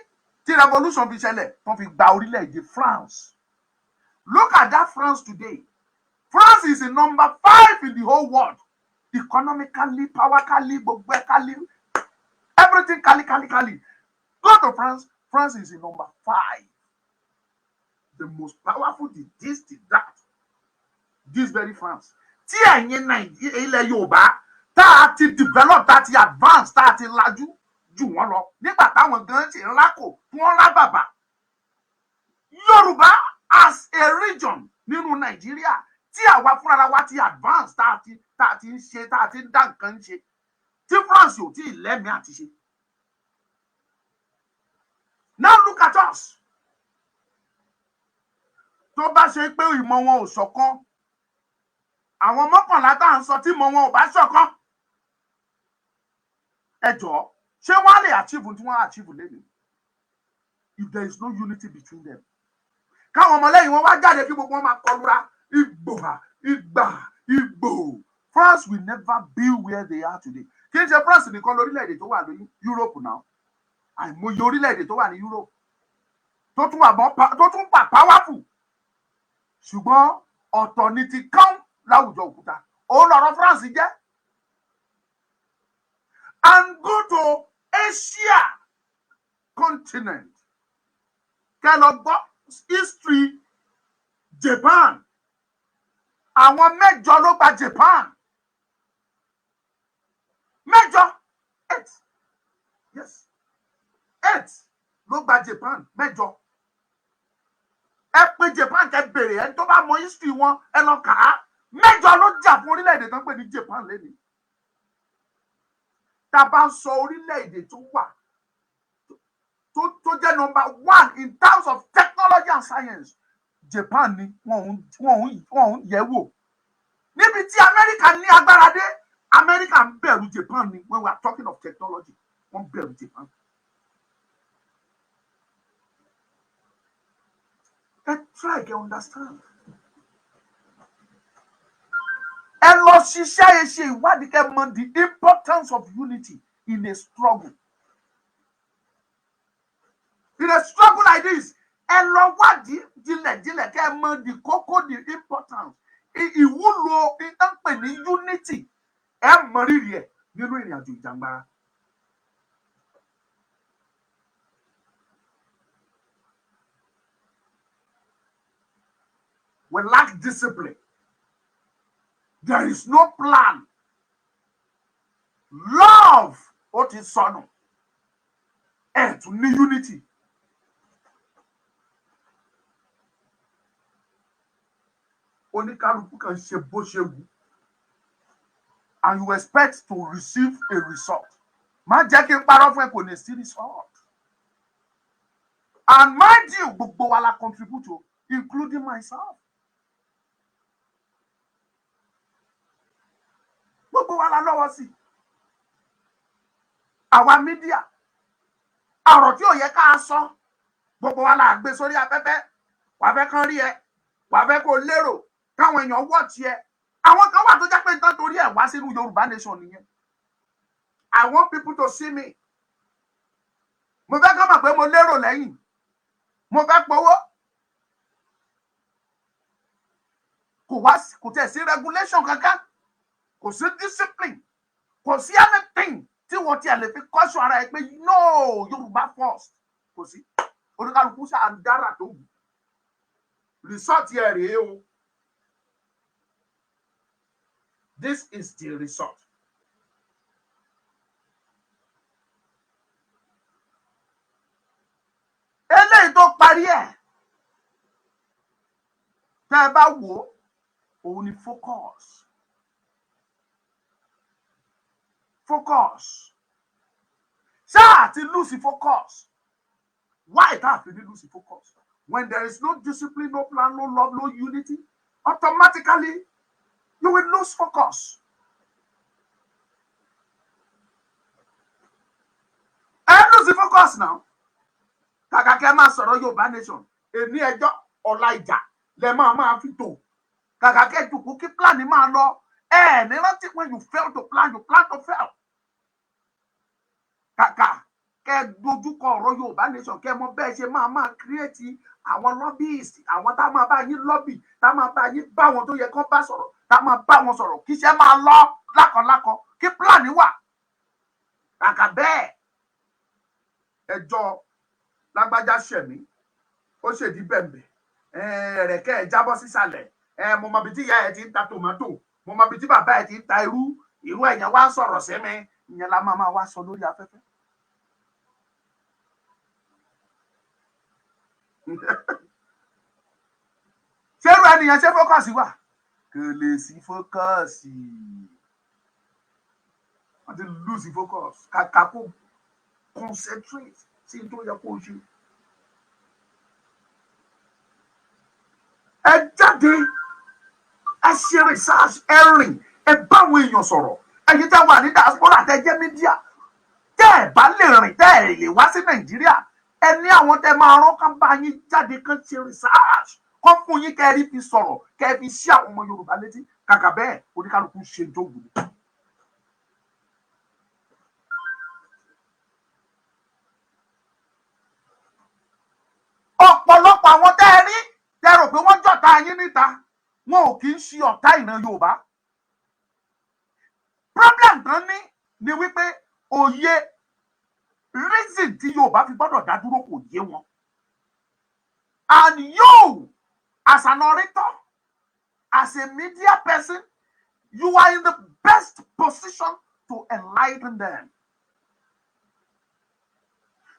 tí revolution fi ṣẹlẹ̀, wọ́n fi gba orílẹ̀-èdè France. Look at that France today. France is in number 5 in the whole world economically, powercally, gbogbo ẹ̀ kálí, everything kali kali kali. Go to France. France is in number 5, the most powerful, the this, the that. This very France tí ẹ̀yin Nàìjíríà, ilẹ̀ Yorùbá, tá a ti develop, tá a ti advance, tá a ti lajú jù wọ́n lọ, nígbà táwọn gan ṣe ń rákò tí wọ́n rá bàbà. Yorùbá as a region nínú Nàìjíríà, tí àwa fúnra wa ti advance, tá a ti ń ṣe, tá a ti ń dá nǹkan ṣe, tí France ò tí ì lẹ́mìí àti ṣe. Now look at us. Tó bá ṣe pé ìmọ̀ wọn ò ṣọ̀kan, àwọn 11 tá à ń sọ, tí ìmọ̀ wọn ò bá ṣọ̀kan, ẹ jọ̀ọ́, ṣé wọ́n á lè achieve tí wọ́n á achieve lẹ́nu if there is no unity between them? Káwọn ọmọlẹ́yìn wọn wá jáde, kí gbogbo wọn máa kọlura ìgbò ìgbà ìgbò, France will never be where they are today. Kì í ṣe France nìkan lórílẹ̀‐èdè tó wà ní Europe now. Àìmọye orílẹ̀‐èdè tó wà ní Europe tó tún wà powerful, ṣùgbọ́n ọ̀tọ̀ ni ti kán láwùjọ òkúta òun lọ̀rọ̀ France jẹ́. And go to Asia continent, kẹ́ lọ gbọ́ history Japan. Àwọn mẹ́jọ ló gba Japan, mẹ́jọ, eight, yes, eight ló gba Japan, mẹ́jọ. Ẹ pé Japan, kẹ́ bèrè ẹni tó bá mọ history wọn, ẹ lọ kà á. Mẹ́jọ ló jà fún orílẹ̀-èdè tó ń pè ní Japan lẹ́nu. Tá a bá ń sọ orílẹ̀-èdè tó wà tó jẹ́ number one in terms of technology and science, Japan ni. Wọ́n ń yẹ̀ wò níbi tí Amẹ́ríkà ní agbára dé. Amẹ́ríkà ń bẹ̀rù Japan ni. When we are talking of technology, wọ́n ń bẹ̀rù Japan. Ẹ try to understand. Ẹ lọ ṣiṣẹ́, ẹ ṣe ìwádìí, kẹ́ mọ̀ the importance of unity in a struggle. In a struggle like this, ẹ lọ wádìí jinlẹ̀jinlẹ̀, kẹ́ mọ̀ the kókó, the importance, ìwúlò ìtànpè ní unity. Ẹ mọ rírì ẹ̀ nínú ìrìn àjò ìjàngbara. We lack discipline. There is no plan. Love ó ti sọnù. Ẹ tún ní unity. Oníkálukú kan ṣe bó ṣe wù and you expect to receive a result. Má jẹ́ kí n parọ́ fún ẹ, kò ní sí result. And mind you, gbogbo wa la contribute o, including myself. Gbogbo wa la lọ́wọ́ sí. Àwa media, ọ̀rọ̀ tí ò yẹ ká sọ, gbogbo wa la gbé sórí afẹ́fẹ́. Wàá fẹ́ kán rí ẹ, wàá fẹ́ kó lérò káwọn èèyàn wọ̀ tiẹ̀. Àwọn kan wà tó jẹ́ pé nǹkan torí ẹ̀ wá sínú Yorùbá nation nìyẹn. I want people to see me. Mo fẹ́ kán mọ̀ pé mo lérò lẹ́yìn, mo fẹ́ powó. Kò wá, kò tẹ̀ sí regulation kankan, kò sí discipline, kò sí anything tí wọ́n tiẹ̀ lè fi kọ́ṣọ́ ara ẹ pé no, Yorùbá first. Kò sí. Oníkálukú ṣáà ń dára tó wù. Result ẹ̀ rèé o. This is the result. Eléyìí tó parí ẹ̀, tẹ́ ẹ bá wò ó, òun ni focus. Focus ṣáà ti lose focus. Why tá a fi ní lose focus? When there is no discipline, no plan, no love, no unity, automatically you will lose focus. Ẹ lose focus now. Kàkà kẹ́ máa sọ̀rọ̀ Yorùbá nation, èní ẹjọ́, ọ̀la ìjà lẹ máa máa fi tò. Kàkà kẹ́ jùkú kí plan máa lọ, ẹ ní rántí, when you fail to plan, you plan to fail. Kàkà kẹ́ dojúkọ ọ̀rọ̀ Yorùbá nation, kẹ́ mọ bẹ́ẹ̀ ṣe máa máa create àwọn lobbyist, àwọn tá máa bá yín lobby, tá máa bá yín bá wọn tó yẹ kán bá sọ̀rọ̀, tá máa bá wọn sọ̀rọ̀ kí iṣẹ́ máa lọ lákọlákọ, kí plan wà. Kàkà bẹ́ẹ̀, ẹjọ́ lágbájá ṣẹ̀mí, ó ṣèdí bẹ̀m̀bẹ̀, ẹ̀rẹ̀kẹ́ ẹ̀ jábọ́ sísàlẹ̀ ẹ̀. Mo mọ ibi tí ìyá ẹ̀ ti ń ta tòmátò, mo mọ ibi tí bàbá ẹ̀ ti ń ta irú. Irú ẹ̀yàn wá ń sọ̀rọ̀ sí mi, ìyẹn la máa máa wá sọ lórí afẹ́fẹ́. Ṣérú ẹnìyẹn ṣé focus wà? Kò lè sí focus. Wọ́n ti lose focus. Kàkà kó concentrate sí tó yẹ kó ṣe. Ẹ jáde, ẹ ṣe research, ẹ rìn, ẹ bá àwọn èèyàn sọ̀rọ̀. Ẹ̀yin tẹ́ wà ní diaspora, tẹ́ jẹ́ media, tẹ́ ẹ bá lè rìn, tẹ́ ẹ lè wá sí Nàìjíríà, ẹ ní àwọn tẹ́ máa rán kán bá yín jáde, kán ṣe research, kán fún yín, kẹ́ ẹ rí fi sọ̀rọ̀, kẹ́ ẹ fi ṣí àwọn ọmọ Yorùbá létí. Kàkà bẹ́ẹ̀, oníkálukú ṣe tó wù ú. Ọ̀pọ̀lọpọ̀ àwọn tẹ́ ẹ rí, tẹ́ rò pé wọ́n jọ̀tá yín níta, wọn ò kì í ṣe ọ̀tá ìran Yorùbá. Problem kan ní ni wípé òye reason tí Yorùbá fi gbọ́dọ̀ dá dúró kò yé wọn. And you, as an orator, as a media person, you are in the best position to enlighten them.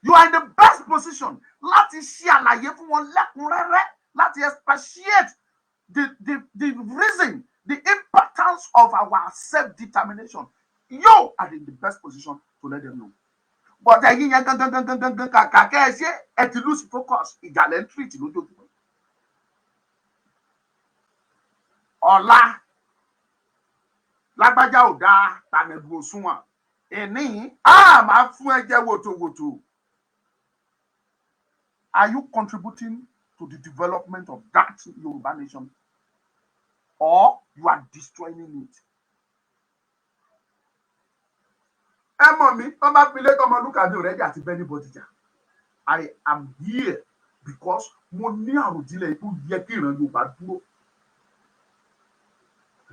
You are in the best position láti ṣe àlàyé fún wọn lẹ́kùnrẹ́rẹ́, láti expatiate the reason, the importance of our self-determination. You are in the best position to let them know. But ẹ̀yin yẹn gangan gangan gangan, kàkà kẹ́ ẹ ṣe, ẹ ti lose focus. Ìjà lẹ́ ń treat lójoojúmọ́. Ọ̀la lágbájá ò dáa, tàmẹ̀dù òṣùwọ̀n ìní á máa fún ẹ jẹ́ wòtòwòtò. Are you contributing to the development of that Yoruba nation, or you are destroying it? Ẹ mọ̀ mí, wọ́n bá fi lé tọmọlúkàbí already àti bẹ́ẹ̀ bọ́dì jà. I am here because mo ní àròjinlẹ̀ ikú yẹ kí ìran Yorùbá dúró.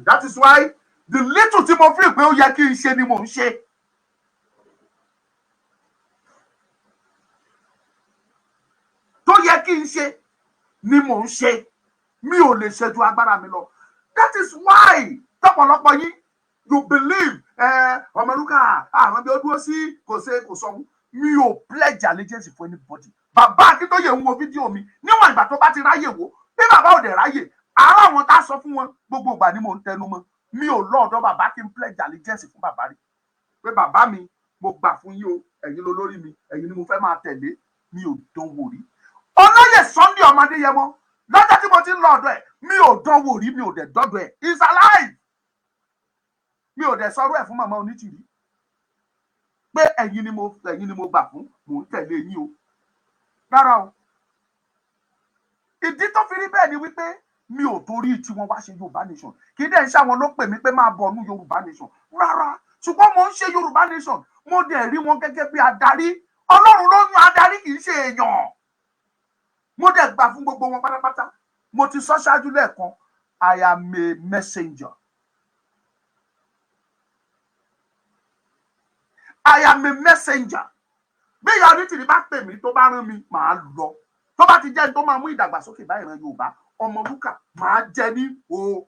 That is why the little tí mo fi pé ó yẹ kí n ṣe ni mò ń ṣe. Tó yẹ kí n ṣe ni mò ń ṣe. Mi ò lè ṣe ju agbára mi lọ. That is why tọ̀pọ̀lọpọ̀ yín, you believe Ọmọlúkà àwọn bí ó dúró sí, kò ṣe kò sọ. Mi ò pledge allegiance for anybody. Bàbá Akíntóyè ń wo fídíò mi níwọ̀n ìgbà tó bá ti ráyè wò. Bí bàbá ò dẹ̀ ráyè, Ará àwọn tá a sọ fún wọn, gbogbo ìgbà ni mò ń tẹnu mọ́. Mi ò lọ́ọ̀dọ̀ bàbá kí n pledge allegiance fún bàbá rí pé bàbá mi, mo gbà fún yín o, ẹ̀yin lolórí mi, ẹ̀yin ni mo fẹ́ máa tẹ̀lé. Mi ò dánwò rí. Olóyè Sunday ọmọ Adéyẹmọ, lọ́jọ́ tí mo ti ń lọ ọ̀dọ̀ ẹ̀, mi ò dánwò rí, mi ò dẹ̀ dọ́dọ̀ ẹ̀. Is alive. Mi ò dẹ̀ sọ̀rọ̀ ẹ̀ fún màmá Onítìrí pé ẹ̀yin ni mo gbà fún, mò ń tẹ̀lé yín o. Rárá o. Ìdí tó fi rí bẹ́ẹ̀ ni wípé mi ò torí tí wọ́n wá ṣe Yorùbá Nation. Kì í dẹ̀ ń ṣàwọn ló pè mí pé máa bọ̀ nú Yorùbá Nation, rárá. Ṣùgbọ́n mo ń ṣe Yorùbá Nation, mo dẹ̀ rí wọn gẹ́gẹ́ bí adarí. Ọlọ́run ló yan adarí, kì í ṣe èèyàn. Mo dẹ̀ gbà fún gbogbo wọn pátápátá. Mo ti sọ ṣáájú lẹ́ẹ̀kan, I am a messenger. I am a messenger. Bí ìyá Onítìrí bá pè mí, tó bá rán mi, màá lọ. Tó bá ti jẹ́ ní tó máa mú ìdàgbàsókè bá ìran Yorùbá, Ọmọlúkà, máa jẹ ní o.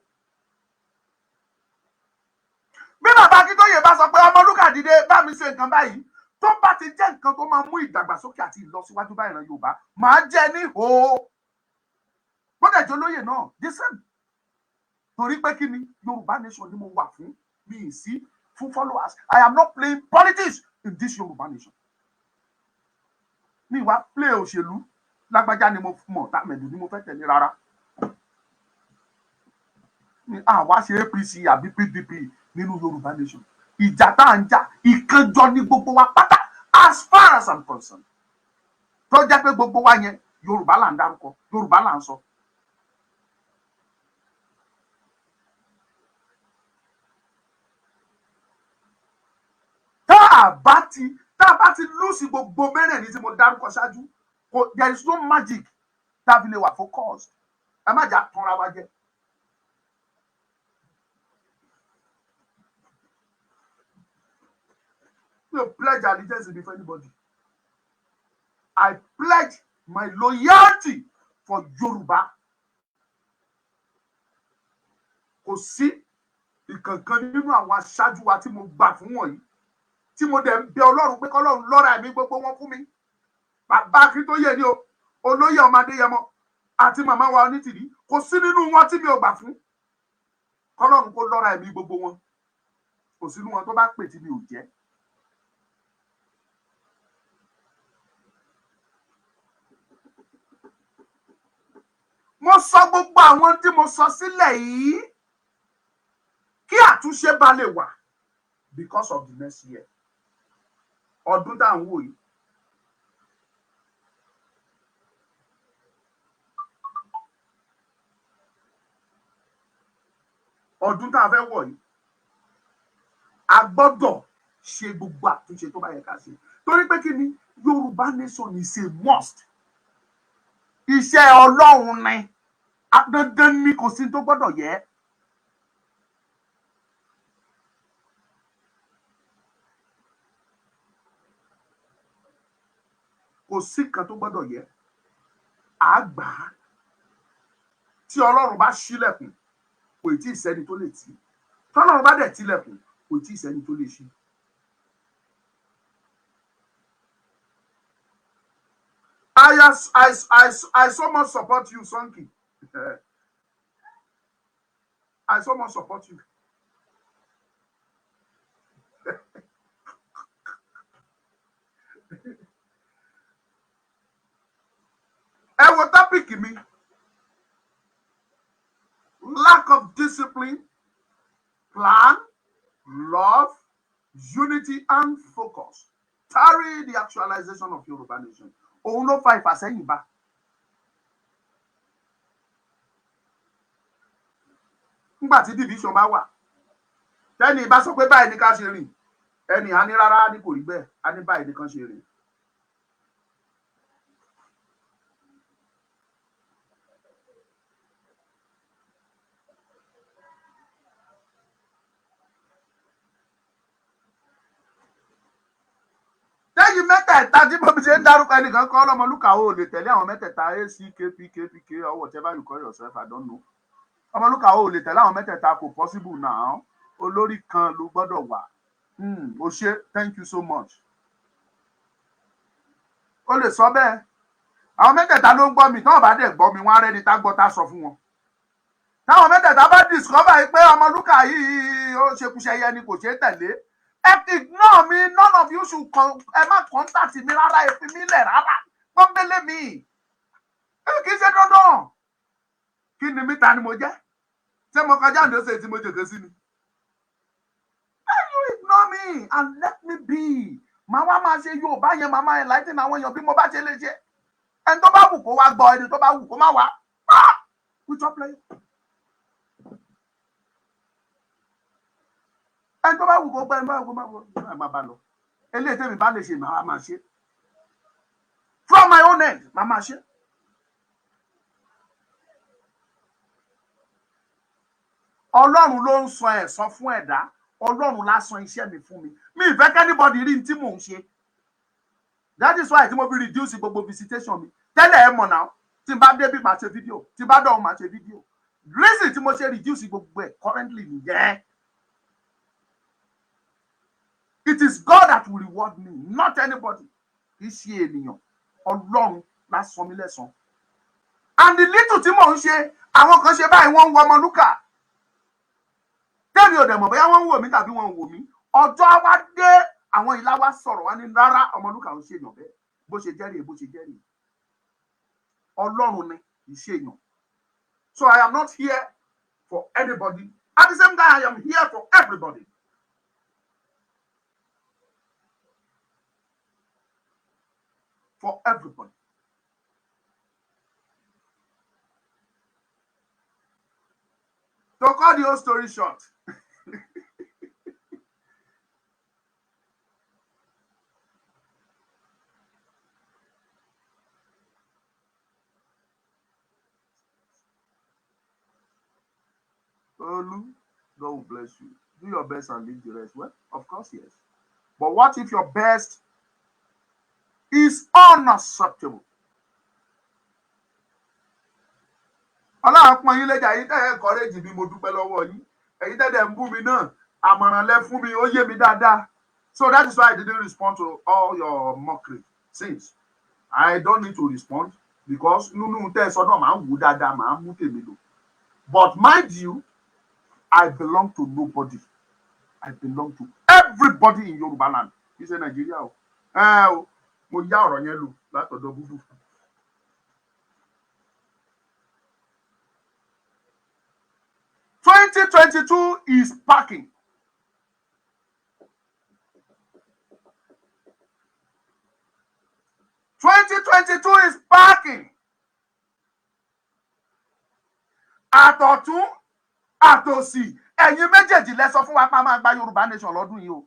Bí bàbá Akíntóyè bá sọ pé, "Ọmọlúkà, dìde, bá mi ṣe nǹkan báyìí," tó bá ti jẹ́ nǹkan tó máa mú ìdàgbàsókè àti ìlọsíwájú bá ìran Yorùbá, máa jẹ ní o. Gbọ́dọ̀ jẹ́ olóyè náà the same. Torí pé kí ni? Yorùbá Nation ni mo wà fún, mi ì sí fún followers. I am not playing politics in this Yorùbá Nation. Mi wá play òṣèlú, lágbájá ni mo mọ̀, tàmẹ̀dù ni mo fẹ́ tẹ̀lé, rárá. Ní àwa ṣe APC àbí PDP nínú Yorùbá Nation. Ìjà tá à ń jà, ìkànjọ ní gbogbo wa pátá, as far as I'm concerned. Tó jẹ́ pé gbogbo wa yẹn, Yorùbá là ń dárúkọ, Yorùbá là ń sọ. Tá a bá ti lose gbogbo mẹ́rẹ̀ẹ̀rin tí mo dárúkọ ṣáájú, kò, there is no magic tá a fi lè wà focused. Ẹ má jà tanra wa jẹ. Mi ò pledge allegiance before anybody. I pledge my loyalty for Yorùbá. Kò sí ìkankan nínú àwọn aṣáájú wa tí mo gbà fún wọ̀nyí, tí mo dẹ̀ ń bẹ Ọlọ́run pé kọ́lọ́run lọ́ra ẹ̀mí gbogbo wọn fún mi, bàbá Akíntóyè ni o, olóyè ọmọ Adéyẹmọ àti màmá wa Onítìrí, kò sí nínú wọn tí mi ò gbà fún, kọ́lọ́run kó lọ́ra ẹ̀mí gbogbo wọn. Kò sí nínú wọn tó bá pè tí mi ò jẹ́. Mo sọ gbogbo àwọn tí mo sọ sílẹ̀ yìí kí àtúnṣe bá lè wà because of the next year, ọdún tá à ń wò yìí. Ọdún tá a fẹ́ wọ̀ yìí, a gbọ́dọ̀ ṣe gbogbo àtúnṣe tó bá yẹ ká ṣe. Torí pé kí ni? Yorùbá Nation is a must. Iṣẹ́ Ọlọ́run ni, dandan ni, kò sí tó gbọ́dọ̀ yẹ. Kò sí kan tó gbọ́dọ̀ yẹ. À gbà á. Tí Ọlọ́run bá ṣílẹ̀kùn, kò tí ì sẹ́ni tó lè tì í. Tọ́lọ́run bá dẹ̀ tilẹ̀kùn, kò tí ì sẹ́ni tó lè ṣí. I so much support you, Sonki. I so much support you. Ẹ wo topic mi: lack of discipline, plan, love, unity and focus tarry the actualization of Yoruba Nation. Òun ló fa ìfàsẹ́yìn bá. Nígbà tí division bá wà, tẹ́ni bá sọ pé báyìí ní ká ṣe rìn, ẹnì á ní rárá, ní kò rí bẹ́ẹ̀, á ní báyìí ní kàn ṣe rìn. Lẹ́yìn mẹ́tẹ̀ẹ̀ta tí mo fi ṣe ń dárúkọ, ẹnìkan kọ́ ọlọ́mọlúkà ó lè tẹ̀lé àwọn mẹ́tẹ̀ẹ̀ta, ACKPKPK or whatever you call yourself, I don't know. Ọmọlúkà ó lè tẹ̀lé àwọn mẹ́tẹ̀ẹ̀ta, kò possible now. Olórí kan ló gbọ́dọ̀ wà. O ṣe, thank you so much. Ó lè sọ bẹ́ẹ̀, àwọn mẹ́tẹ̀ẹ̀ta ló ń gbọ́ mi. Tí wọ́n bá dẹ̀ gbọ́ mi, wọ́n á rẹ́ni tá gbọ́ tá sọ fún wọn. Táwọn mẹ́tẹ̀ẹ̀ta bá discover yìí pé Ọmọlúkà yìí, ó ṣekúṣẹyẹ ni, kò ṣeé tẹ̀lé, ẹ ignore mi. None of you should ẹ má contact mi rárá, ẹ fi mí lẹ̀ rárá, pọ́nbélé mi. Ẹ kì í ṣe dandan. Kí ni mí? Ta ni mo jẹ́? Ṣé mo kọjá Ondo State tí mo jòkó sí ni? You ignore me and let me be. Màá wá máa ṣe Yorùbá yẹn, màá máa enlighten àwọn èèyàn bí mo bá ṣe lè ṣe. Ẹni tó bá wù kó wá gbọ́, ẹni tó bá wù kó má wá. Ah! We chop play. Ẹni tó bá wù kó gbọ́, ẹni tó bá wù kó má wá, má bá lọ. Eléyìí tẹ́mi bá lè ṣe, màá máa ṣe. From my own end, màá máa ṣe. Ọlọ́run ló ń san ẹ̀san fún ẹ̀dá. Ọlọ́run lá san iṣẹ́ mi fún mi. Mi ì fẹ́ kí anybody rí ní tí mò ń ṣe. That is why tí mo fi reduce gbogbo visitation mi tẹ́lẹ̀. Ẹ mọ̀ náà, tí n bá débí, màá ṣe fídíò, tí n bá dọ̀hún, màá ṣe fídíò. Reason tí mo ṣe reduce gbogbo ẹ̀ currently nìyẹn. It is God that will reward me, not anybody. Kì í ṣe ènìyàn. Ọlọ́run lá san mí lẹ́san. And the little tí mò ń ṣe, àwọn kan ṣe báyìí, wọ́n ń wọ Ọmọlúkà. Tẹ́mi ò dẹ̀ mọ̀ bóyá wọ́n ń wò mí tàbí wọ́n ń wò mí. Ọjọ́ wa dé, àwọn ìlà wa sọ̀rọ̀ wá ní rárá, Ọmọlúkà ń ṣèyàn bẹ́ẹ̀. Bó ṣe jẹ́rìí, bó ṣe jẹ́rìí, Ọlọ́run ni, kì í ṣèyàn. So I am not here for anybody. At the same time, I am here for everybody. For everybody. To cut the whole story short, Olu, God will bless you. Do your best and leave the rest. Well, of course, yes. But what if your best is unacceptable? Ọlọ́run pọ́n yín lẹ́jà yín tẹ́ ẹ̀ encourage mi, mo dúpẹ́ lọ́wọ́ yín. Ẹ̀yin tẹ́ dẹ̀ ń bú mi náà, àmọ̀ràn lẹ fún mi, ó yé mi dáadáa. So that is why I didn't respond to all your mockery, since I don't need to respond, because nínú tẹ́ ẹ sọ náà, màá wò dáadáa, màá mú tèmi lò. But mind you, I belong to nobody. I belong to everybody in Yoruba land. Kì í ṣe Nàìjíríà o. Ẹ o, mo yá ọ̀rọ̀ yẹn lò látọ̀dọ̀ búbú. 2022 is packing. 2022 is packing. Àtọ̀tún àtòsì, ẹ̀yin méjèèjì lẹ sọ fún wa pé a máa gba Yorùbá nation lọ́dún yìí o.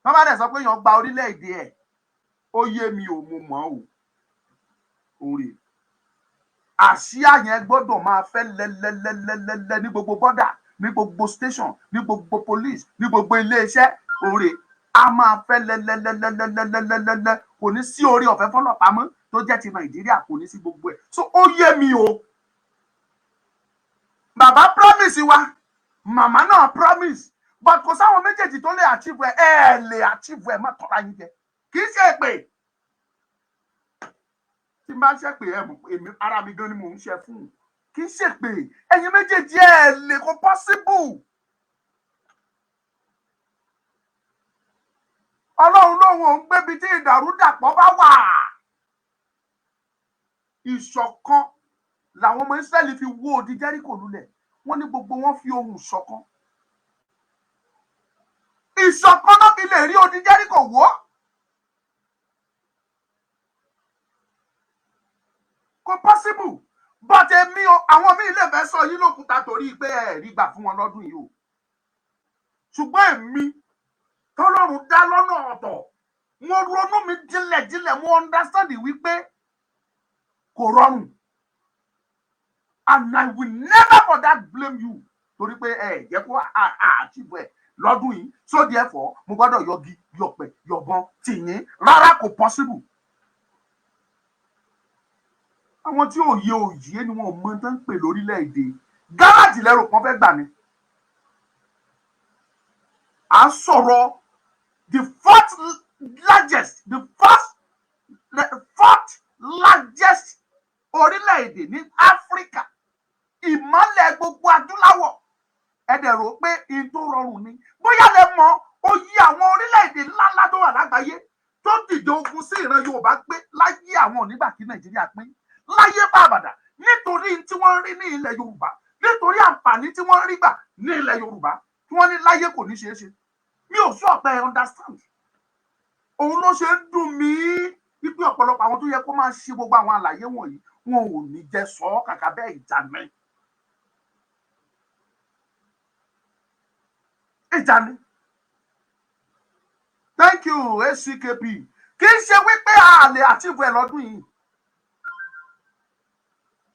Wọ́n bá dẹ̀ sọ pé èèyàn gba orílẹ̀-èdè ẹ̀, ó yé mi ò, mo mọ̀ ọ́ òrè. Àsíá yẹn gbọ́dọ̀ máa fẹ́ lẹ́lẹ́lẹ́lẹ́lẹ́ ní gbogbo border, ní gbogbo station, ní gbogbo police, ní gbogbo iléeṣẹ́ òrè. A máa fẹ́ lẹ́lẹ́lẹ́lẹ́lẹ́lẹ́lẹ́. Kò ní sí orí ọ̀fẹ́ fọlọ́pàá mọ́ tó jẹ́ ti Nàìjíríà, kò ní sí gbogbo ẹ̀. So ó yé mi o. Bàbá promise wa, màmá náà promise, but kò sáwọn méjèèjì tó lè achieve ẹ. Ẹ lè achieve ẹ, má tọ́ra yín jẹ. Kì í ṣe èpè tí n bá ṣe pé ẹ mọ̀, èmi ara mi gan ni mò ń ṣe fún. Kì í ṣe pé ẹ̀yin méjèèjì ẹ lè, kó possible. Ọlọ́run lóun ò ń gbébi tí ìdàrúdàpọ̀ bá wà. Ìṣọ̀kan làwọn ọmọ Ísírẹ́lì fi wó odi Jẹ́ríkò lulẹ̀. Wọ́n ní gbogbo wọn fi ohùn ṣọ̀kan. Ìṣọ̀kan náà fi lè rí odi Jẹ́ríkò wó. Kò possible. But èmi o, àwọn míì lè fẹ́ sọ yín lókúta torí pé ẹ rí gbà fún wọn lọ́dún yìí o. Ṣùgbọ́n èmi tọ́lọ́run dá lọ́nà ọ̀tọ̀, mo ronú mi jinlẹ̀jinlẹ̀, mo understand wípé kò rọrùn, and I will never for that blame you torí pé ẹ jẹ́ kó achieve ẹ lọ́dún yìí. So therefore, mo gbọ́dọ̀ yọgi yọpẹ̀ yọ̀bọ̀n tìyín. Rárá, kò possible. Àwọn tí òye òye ni wọn ò mọ tán ń pè lórílẹ̀‐èdè gáràjì lẹ́rù kan fẹ́ gbà ni. À ń sọ̀rọ̀ the fourth largest, the fourth largest orílẹ̀-èdè ní Áfíríkà. Ìmọ́lẹ̀ gbogbo adúláwọ̀, ẹ dẹ̀ rò pé in tó rọrùn ni. Bóyá lẹ mọ̀ ó yí àwọn orílẹ̀-èdè ńláńlá tó wà lágbàáyé tó dìde ogun sí ìran Yorùbá pé láyé àwọn onígbà kí Nàìjíríà pín láyé bàbàdà, nítorí tí wọ́n ń rí ní ilẹ̀ Yorùbá, nítorí àǹfààní tí wọ́n ń rí gbà ní ilẹ̀ Yorùbá, tí wọ́n ní láyé kò ní ṣeé ṣe. Mi ò sọ pé ẹ understand. Òun ló ṣe ń dùn mí wípé ọ̀pọ̀lọpọ̀ àwọn tó yẹ kó máa ṣe gbogbo àwọn àlàyé wọ̀nyí, wọn ò ní jẹ́ sọ ọ́. Kàkà bẹ́ẹ̀, ìjà ní ìjà ní. Thank you, ACKP. Kì í ṣe wípé a lè achieve ẹ̀ lọ́dún yìí,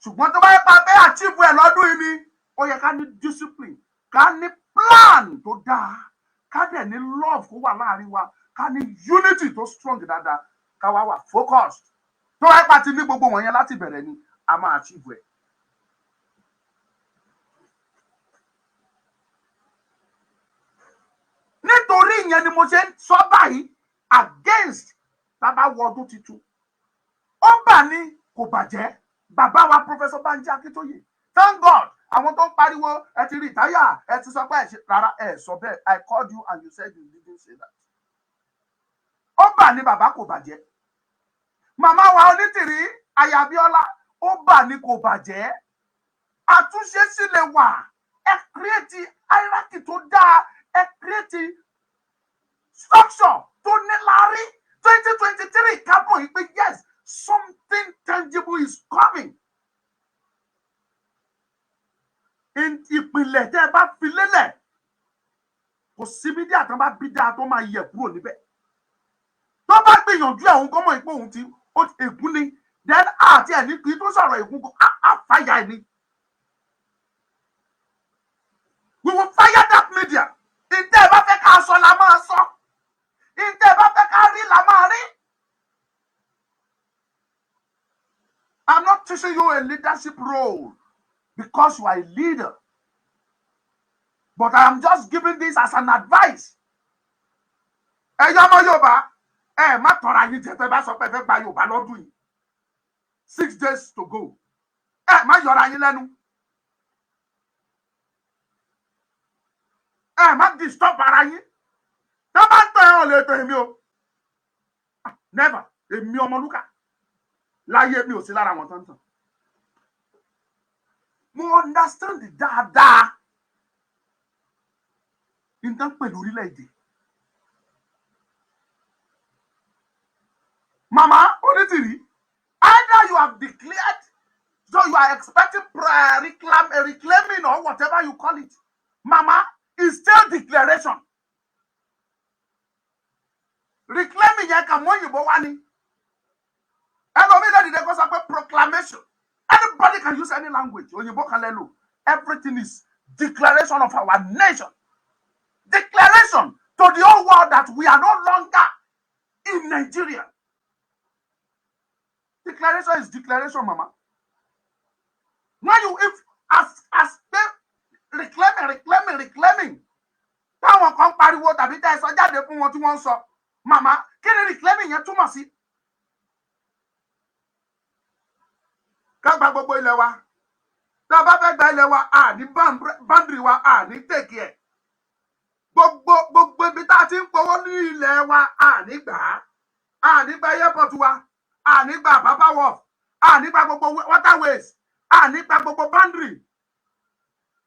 ṣùgbọ́n tó bá yẹ pa bẹ́ẹ̀ achieve ẹ̀ lọ́dún yìí ni, ó yẹ ká ní discipline, ká ní plan tó dáa, ká dẹ̀ ní love kó wà láàrin wa, ká ní unity tó strong dáadáa, ká wá wà focused. Tó bá yẹ pa ti ní gbogbo wọ̀nyẹn láti bẹ̀rẹ̀ ni, a máa achieve ẹ̀. Nítorí ìyẹn ni mo ṣe ń sọ báyìí against bàbá wọ ọdún tuntun. Ó bà ní kò bàjẹ́. Bàbá wa, Professor Banji Akintoye, thank God. Àwọn tó ń pariwo ẹ ti retire, ẹ ti sọ pé ẹ ṣe rárá, ẹ sọ bẹ́ẹ̀. I called you and you said you didn't say that. Ó bà ní bàbá kò bàjẹ́. Màmá wa Onítìrí Ayabiola, ó bà ní kò bàjẹ́. Àtúnṣe sì lè wà. Ẹ create hierarchy tó dáa, ẹ create structure tó níláárí. 2023, kábọ̀ yìí pé yes, something tangible is coming. Ìpìlẹ̀ tẹ́ ẹ bá fi lélẹ̀, kò sí bí díà tán bá bí dáa tó máa yẹ kúrò níbẹ̀. Tó bá gbìyànjú ẹ̀, òun kọ́ mọ̀ pé òun ti ègún ni. Then àti ẹ̀ ní kí tó sọ̀rọ̀ ègún á fàyà ẹ̀ ni. We will fire that media. Ìtẹ́ ẹ bá fẹ́ ká sọ la máa sọ, ìtẹ́ ẹ bá fẹ́ ká rí la máa rí. I'm not teaching you a leadership role because you are a leader, but I am just giving this as an advice. Ẹ yọ ọmọ Yorùbá, ẹ má tọrọ ayé jẹ. Tẹ́ bá sọ pé ẹ fẹ́ gba Yorùbá lọ́dún yìí, 6 days to go, ẹ má yọra yín lẹ́nu, ẹ má disturb ara yín. Tó bá ń tọ́ ẹ ò lè tọ́ èmi o. Never. Èmi Ọmọlúkà láyé, mi ò sí lára àwọn tó ń tàn. Mo understand dáadáa nǹkan pẹ̀lú orílẹ̀-èdè. Mama Onítìrí, either you have declared, so you are expecting prayer, reclaiming or whatever you call it, mama, is still declaration. Reclaiming yẹn kà mọ́ òyìnbó wá ni. Ẹlòmíì lè dìde kó sọ pé proclamation. Anybody can use any language. Òyìnbó kan lè lò. Everything is declaration of our nation, declaration to the whole world that we are no longer in Nigeria. Declaration is declaration, mama. When you, if as they reclaiming, reclaiming, reclaiming táwọn kan pariwo tàbí tẹ́ ẹ sọ jáde fún wọn tí wọ́n ń sọ, màmá, kí ni reclaiming yẹn túmọ̀ sí? Ká gba gbogbo ilẹ̀ wa. Tá a bá fẹ́ gba ilẹ̀ wa, a ní boundary wa, a ní take ẹ̀. Gbogbo ibi tá a ti ń powó ní ilẹ̀ wa, a ní gbà á. A ní gba airport wa, a ní gba Apapa Wharf, a ní gba gbogbo waterways, a ní gba gbogbo boundary.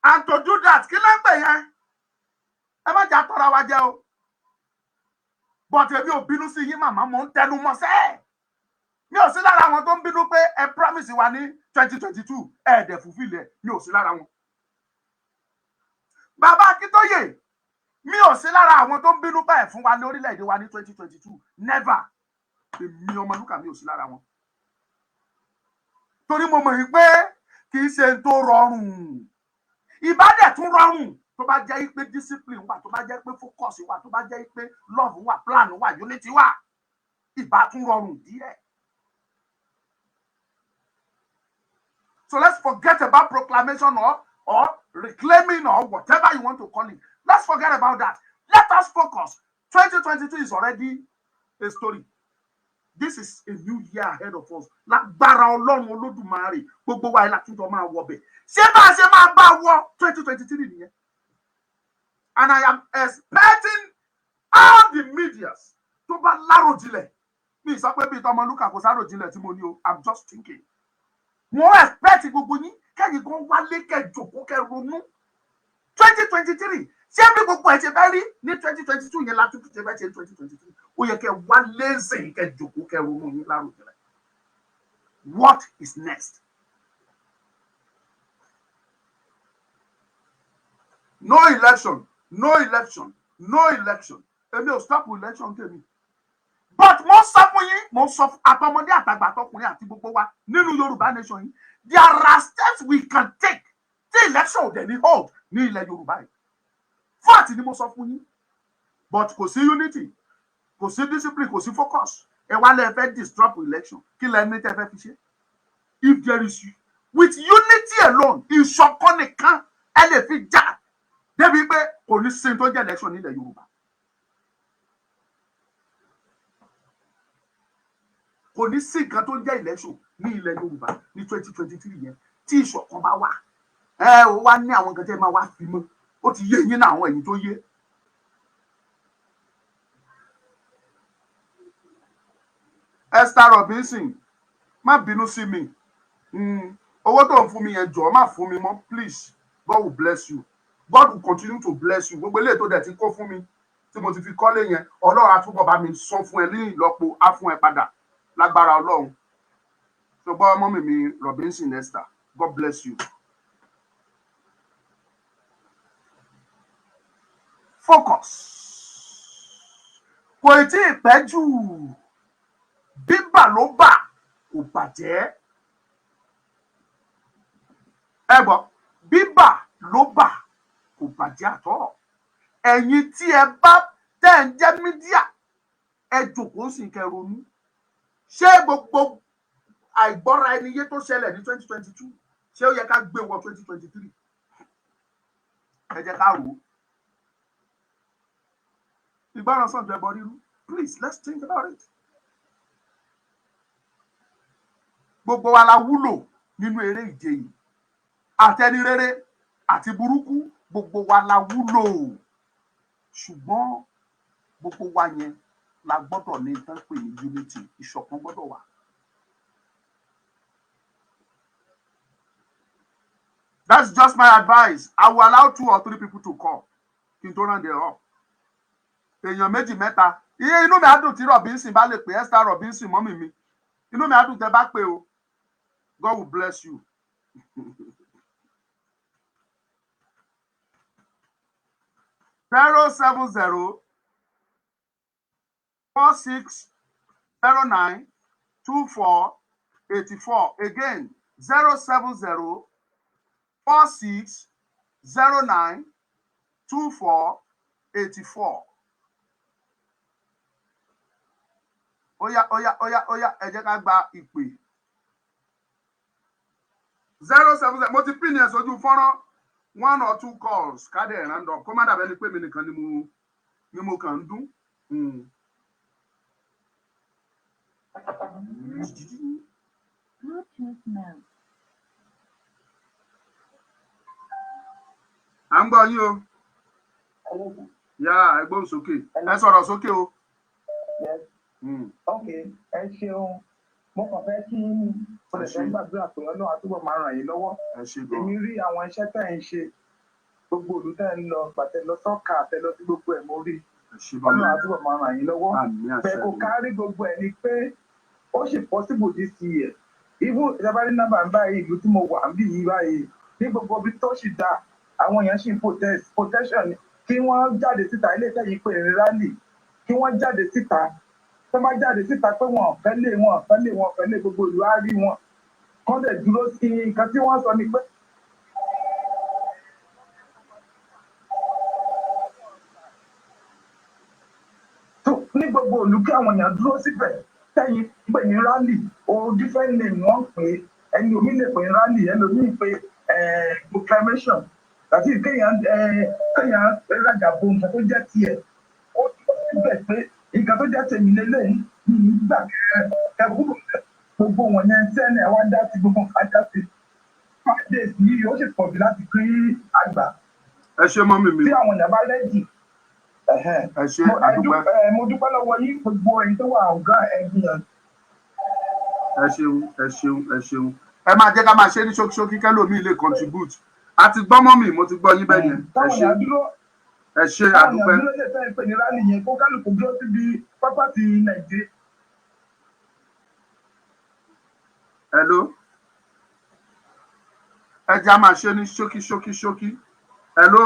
And to do that, kí ló ń pè yẹn? Ẹ má jà tọ́ra wa jẹ o. But èmi ò bínú sí yín, màmá. Mo ń tẹnu mọ́ sẹ́ẹ̀, mi ò sí lára àwọn tó ń bínú pé ẹ promise wa ní 2022, ẹ dẹ̀ fulfill ẹ. Mi ò sí lára wọn. Bàbá Akíntóyè, mi ò sí lára àwọn tó ń bínú pé ẹ fún wa ní orílẹ̀-èdè wa ní 2022. Never. Èmi Ọmọlúkà, mi ò sí lára wọn, torí mo mọ̀ yìí pé kì í ṣe tó rọrùn. Ìbá dẹ̀ tún rọrùn tó bá jẹ́ pé discipline wà, tó bá jẹ́ pé focus wà, tó bá jẹ́ pé love wà, plan wà, unity wà, ìbá tún rọrùn díẹ̀. So let's forget about proclamation or reclaiming or whatever you want to call it. Let's forget about that. Let us focus. 2022 is already a story. This is a new year ahead of us. Lágbára Ọlọ́run Olódùmarè, gbogbo wa ilà túnjọ máa wọbẹ̀. Ṣé bá a ṣe máa bá wọ 2023 nìyẹn? And I am expecting all the medias tó bá láròjinlẹ̀, mi sọ pé bíi tọmọlúkà kò sáròjinlẹ̀ tí mo ní o, I'm just thinking. Mo expect gbogbo yín kẹ́yìn kan wálé, kẹ́ jòkó, kẹ́ ronú. 2023, ṣé bí gbogbo ẹ̀ ṣe fẹ́ rí ní 2022 yẹn láti ṣe fẹ́ ṣe 2023? Ó yẹ kẹ́ wálé sìn, kẹ́ jòkó, kẹ́ ronú yín láròjinlẹ̀. What is next? No election, no election, no election. Èmi ò stop election tèmi, but mo sọ fún yín, mo sọ fún àtọmọdé, àtàgbà, àtọkùnrin àti gbogbo wa nínú Yorùbá nation yìí, there are steps we can take tí election ò dẹ̀ ní hold ní ilẹ̀ Yorùbá yìí. Fact ni mo sọ fún yín, but kò sí unity, kò sí discipline, kò sí focus. Ẹ wá lẹ fẹ́ disrupt election. Kí lẹ ní tẹ́ fẹ́ fi ṣe? If there is with unity alone, ìṣọ̀kan nìkan ẹ lè fi jà débi pé kò ní sí tó jẹ́ election nílẹ̀ Yorùbá. Kò ní sí nǹkan tó ń jẹ́ election ní ilẹ̀ Yorùbá ní 2023 yẹn tí ìṣọ̀kan bá wà. Ẹ ò wá ní àwọn nǹkan tí ẹ máa wá fi mọ́. Ó ti yé yín náà, àwọn ẹ̀yìn tó yé. Esther Robinson, má bínú sí mi. Owó tó ń fún mi yẹn, jọ̀ọ́ má fún mi mọ́, please. God will bless you, God will continue to bless you. Gbogbo eléyìí tó dẹ̀ ti kó fún mi tí mo ti fi kọ́lé yẹn, Ọlọ́run á túbọ̀ bá mi san fún ẹ ní ìlọ́po, á fún ẹ padà lágbára Ọlọ́run. Ṣùgbọ́n ọmọ mi Robinson Esther, God bless you. Focus. Kò tí ì pẹ́ jù. Bíbà ló bà, kò bàjẹ́. Ẹ gbọ́, bíbà ló bà, kò bàjẹ́ àtọ́. Ẹ̀yin tí ẹ bá tẹ́ ń jẹ́ media, ẹ jòkó sí kẹ́ ronú. Ṣé gbogbo àìgbọ́ra ẹni yé tó ṣẹlẹ̀ ní 2022, ṣé ó yẹ ká gbé wọ 2023? Ẹ jẹ́ ká rò ó. Ìgbọràn sàn ju ẹbọ rírú. Please, let's think about it. Gbogbo wa la wúlò nínú eré ìje yìí, àtẹni rere àti burúkú, gbogbo wa la wúlò. Ṣùgbọ́n gbogbo wa yẹn la gbọ́dọ̀ ní tán pè ní unity. Ìṣọ̀kan gbọ́dọ̀ wà. That's just my advice. I will allow two or three people to call kí n tó round it up. Èèyàn méjì, mẹ́ta. Iye inú mi á dùn tí Robinson bá lè pè. Esther Robinson, mọ́mì mi, inú mi á dùn tẹ́ bá pè o. God will bless you. 07046092484. Again, 07046092484. Óyá, óyá, óyá, óyá, ẹ jẹ́ ká gba ìpè. 070, mo ti pín ní ẹ̀ sójú fọ́nrán. One or two calls, ká dẹ̀ round up, kó má dàbẹ́ ni pé mi nìkan ni mo kàn ń dún. Bluetooth mode. À ń gbọ́ yín o. Yá, ẹ gbóhùn sókè, ẹ sọ̀rọ̀ sókè o. Yes. Ok, ẹ ṣeun. Mo kàn fẹ́ kí mo lè fẹ́ gbàdúrà pé Ọlọ́run á túbọ̀ máa ràn yín lọ́wọ́. Ẹ ṣé gan. Èmi rí àwọn iṣẹ́ tẹ̀ ń ṣe, gbogbo ìlú tẹ̀ ń lọ, gbàtẹ́ lọ sọ́kà, tẹ̀ lọ sí gbogbo ẹ̀, mo rí. Ẹ ṣé bàbá. Ọlọ́run á túbọ̀ máa ràn yín lọ́wọ́. Àmín, àṣẹ. Bẹ́ẹ̀ kò kárí gbogbo ẹ̀ ni pé ó sì possible this year. Even ìjọba ní nọ́mbà ń báyìí, ìlú tí mo wà ń bì yí báyìí, ní gbogbo ibi tó sì dáa, àwọn èèyàn sì ń protest. Protection ni kí wọ́n jáde síta, ilé iṣẹ́ yìí pè ní rally, kí wọ́n jáde síta. Tó bá jáde síta pé wọn ò fẹ́ lé, wọn ò fẹ́ lé, wọn ò fẹ́ lé, gbogbo ìlú á rí wọn. Kán dẹ̀ dúró sí nǹkan tí wọ́n sọ ni pé tó ní gbogbo ìlú kí àwọn èèyàn dúró síbẹ̀ tẹ́yìn pè ní rally o, different name wọ́n pè é. Ẹni omi lè pè ní rally, ẹlòmíì pè proclamation àti kéèyàn rajà bo nǹkan tó jẹ́ tiẹ̀, ó dúró síbẹ̀ pé nǹkan tó jẹ́ tèmi lélẹ́yìí, Nígbà kẹ kúrò gbogbo wọn yẹn sẹ́ni ẹ̀ wá dá sí gbogbo nǹkan dá sí. 5 days yìí ó sì pọ̀ jù láti pín àgbà Ẹ ṣe, mummy mi. tí àwọn èèyàn bá ready. Ẹ ṣe, àdúpẹ́. Mo dúpẹ́ lọ́wọ́ yín, gbogbo ẹ̀yin tó wà ọ̀gá ẹ̀gbìyànjú. Ẹ ṣeun, ẹ ṣeun, ẹ ṣeun. Ẹ máa jẹ́ ká máa ṣe ní ṣókíṣókí kẹ́lòmíì lè contribute. A ti gbọ́, mummy, mo ti gbọ́ yín bẹ́ẹ̀ yẹn. Ẹ Táwọn ṣe. èèyàn dúró Ẹ ṣe, táwọn àdúpẹ́. èèyàn dúró lè fẹ́ pè ní rally yẹn, kó kálukú dúró síbi pápá ti Nàìjíríà. Hello, ẹ jẹ́ á máa ṣe ní ṣókí ṣókí ṣókí. Hello.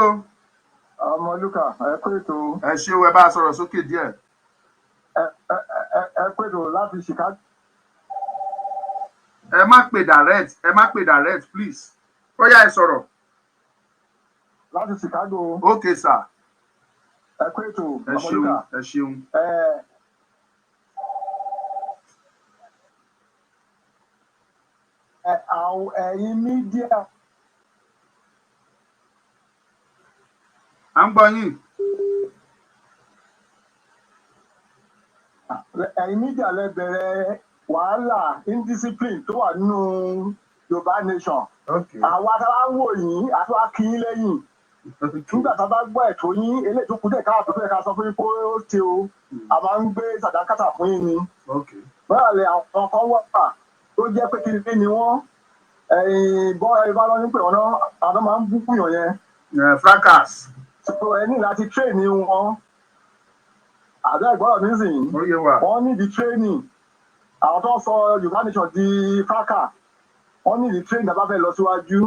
Ọmọlúkà, ẹ kú ètò. Ẹ ṣe o, ẹ bá a sọ̀rọ̀ sókè díẹ̀. Ẹ kú ètò láti Chicago. Ẹ má pè direct, ẹ má pè direct, please. Ó yá, ẹ sọ̀rọ̀. Láti Chicago. Ok sir. Ẹ kú ètò. Ẹ ṣeun. Ọmọlúkà. Ẹ ṣeun. Ẹ àwọn ẹ̀yin media À ń gbọ́ yín. Ẹ̀yin media lẹ bẹ̀rẹ̀ wàhálà indiscipline tó wà nínú Yorùbá nation. Àwa tá a bá ń wò yín àti wá kí yín lẹ́yìn nígbà tá a bá gbọ́ ẹ̀tọ́ yín, eléyìí tó kù díẹ̀ káàtó tó yẹ ká sọ fún yín pé ó ṣe o, a máa ń gbé sàdákàtà fún yín ni. Báyà lè àwọn kan wà tó jẹ́ pé kiri ni wọ́n ẹ̀yìn bọ́ ẹ bá lọ́ní pé ọ̀nà àwọn máa ń bú yàn yẹn. Fracas. So ẹ ní láti train wọn àbẹ́ ìgbọ́dọ̀ nísìnyí. Ó yé wa. Wọ́n ní di training. Àwọn tó ń sọ Yorùbá nation di fracas, wọ́n ní di training. Tá a bá fẹ́ lọ síwájú,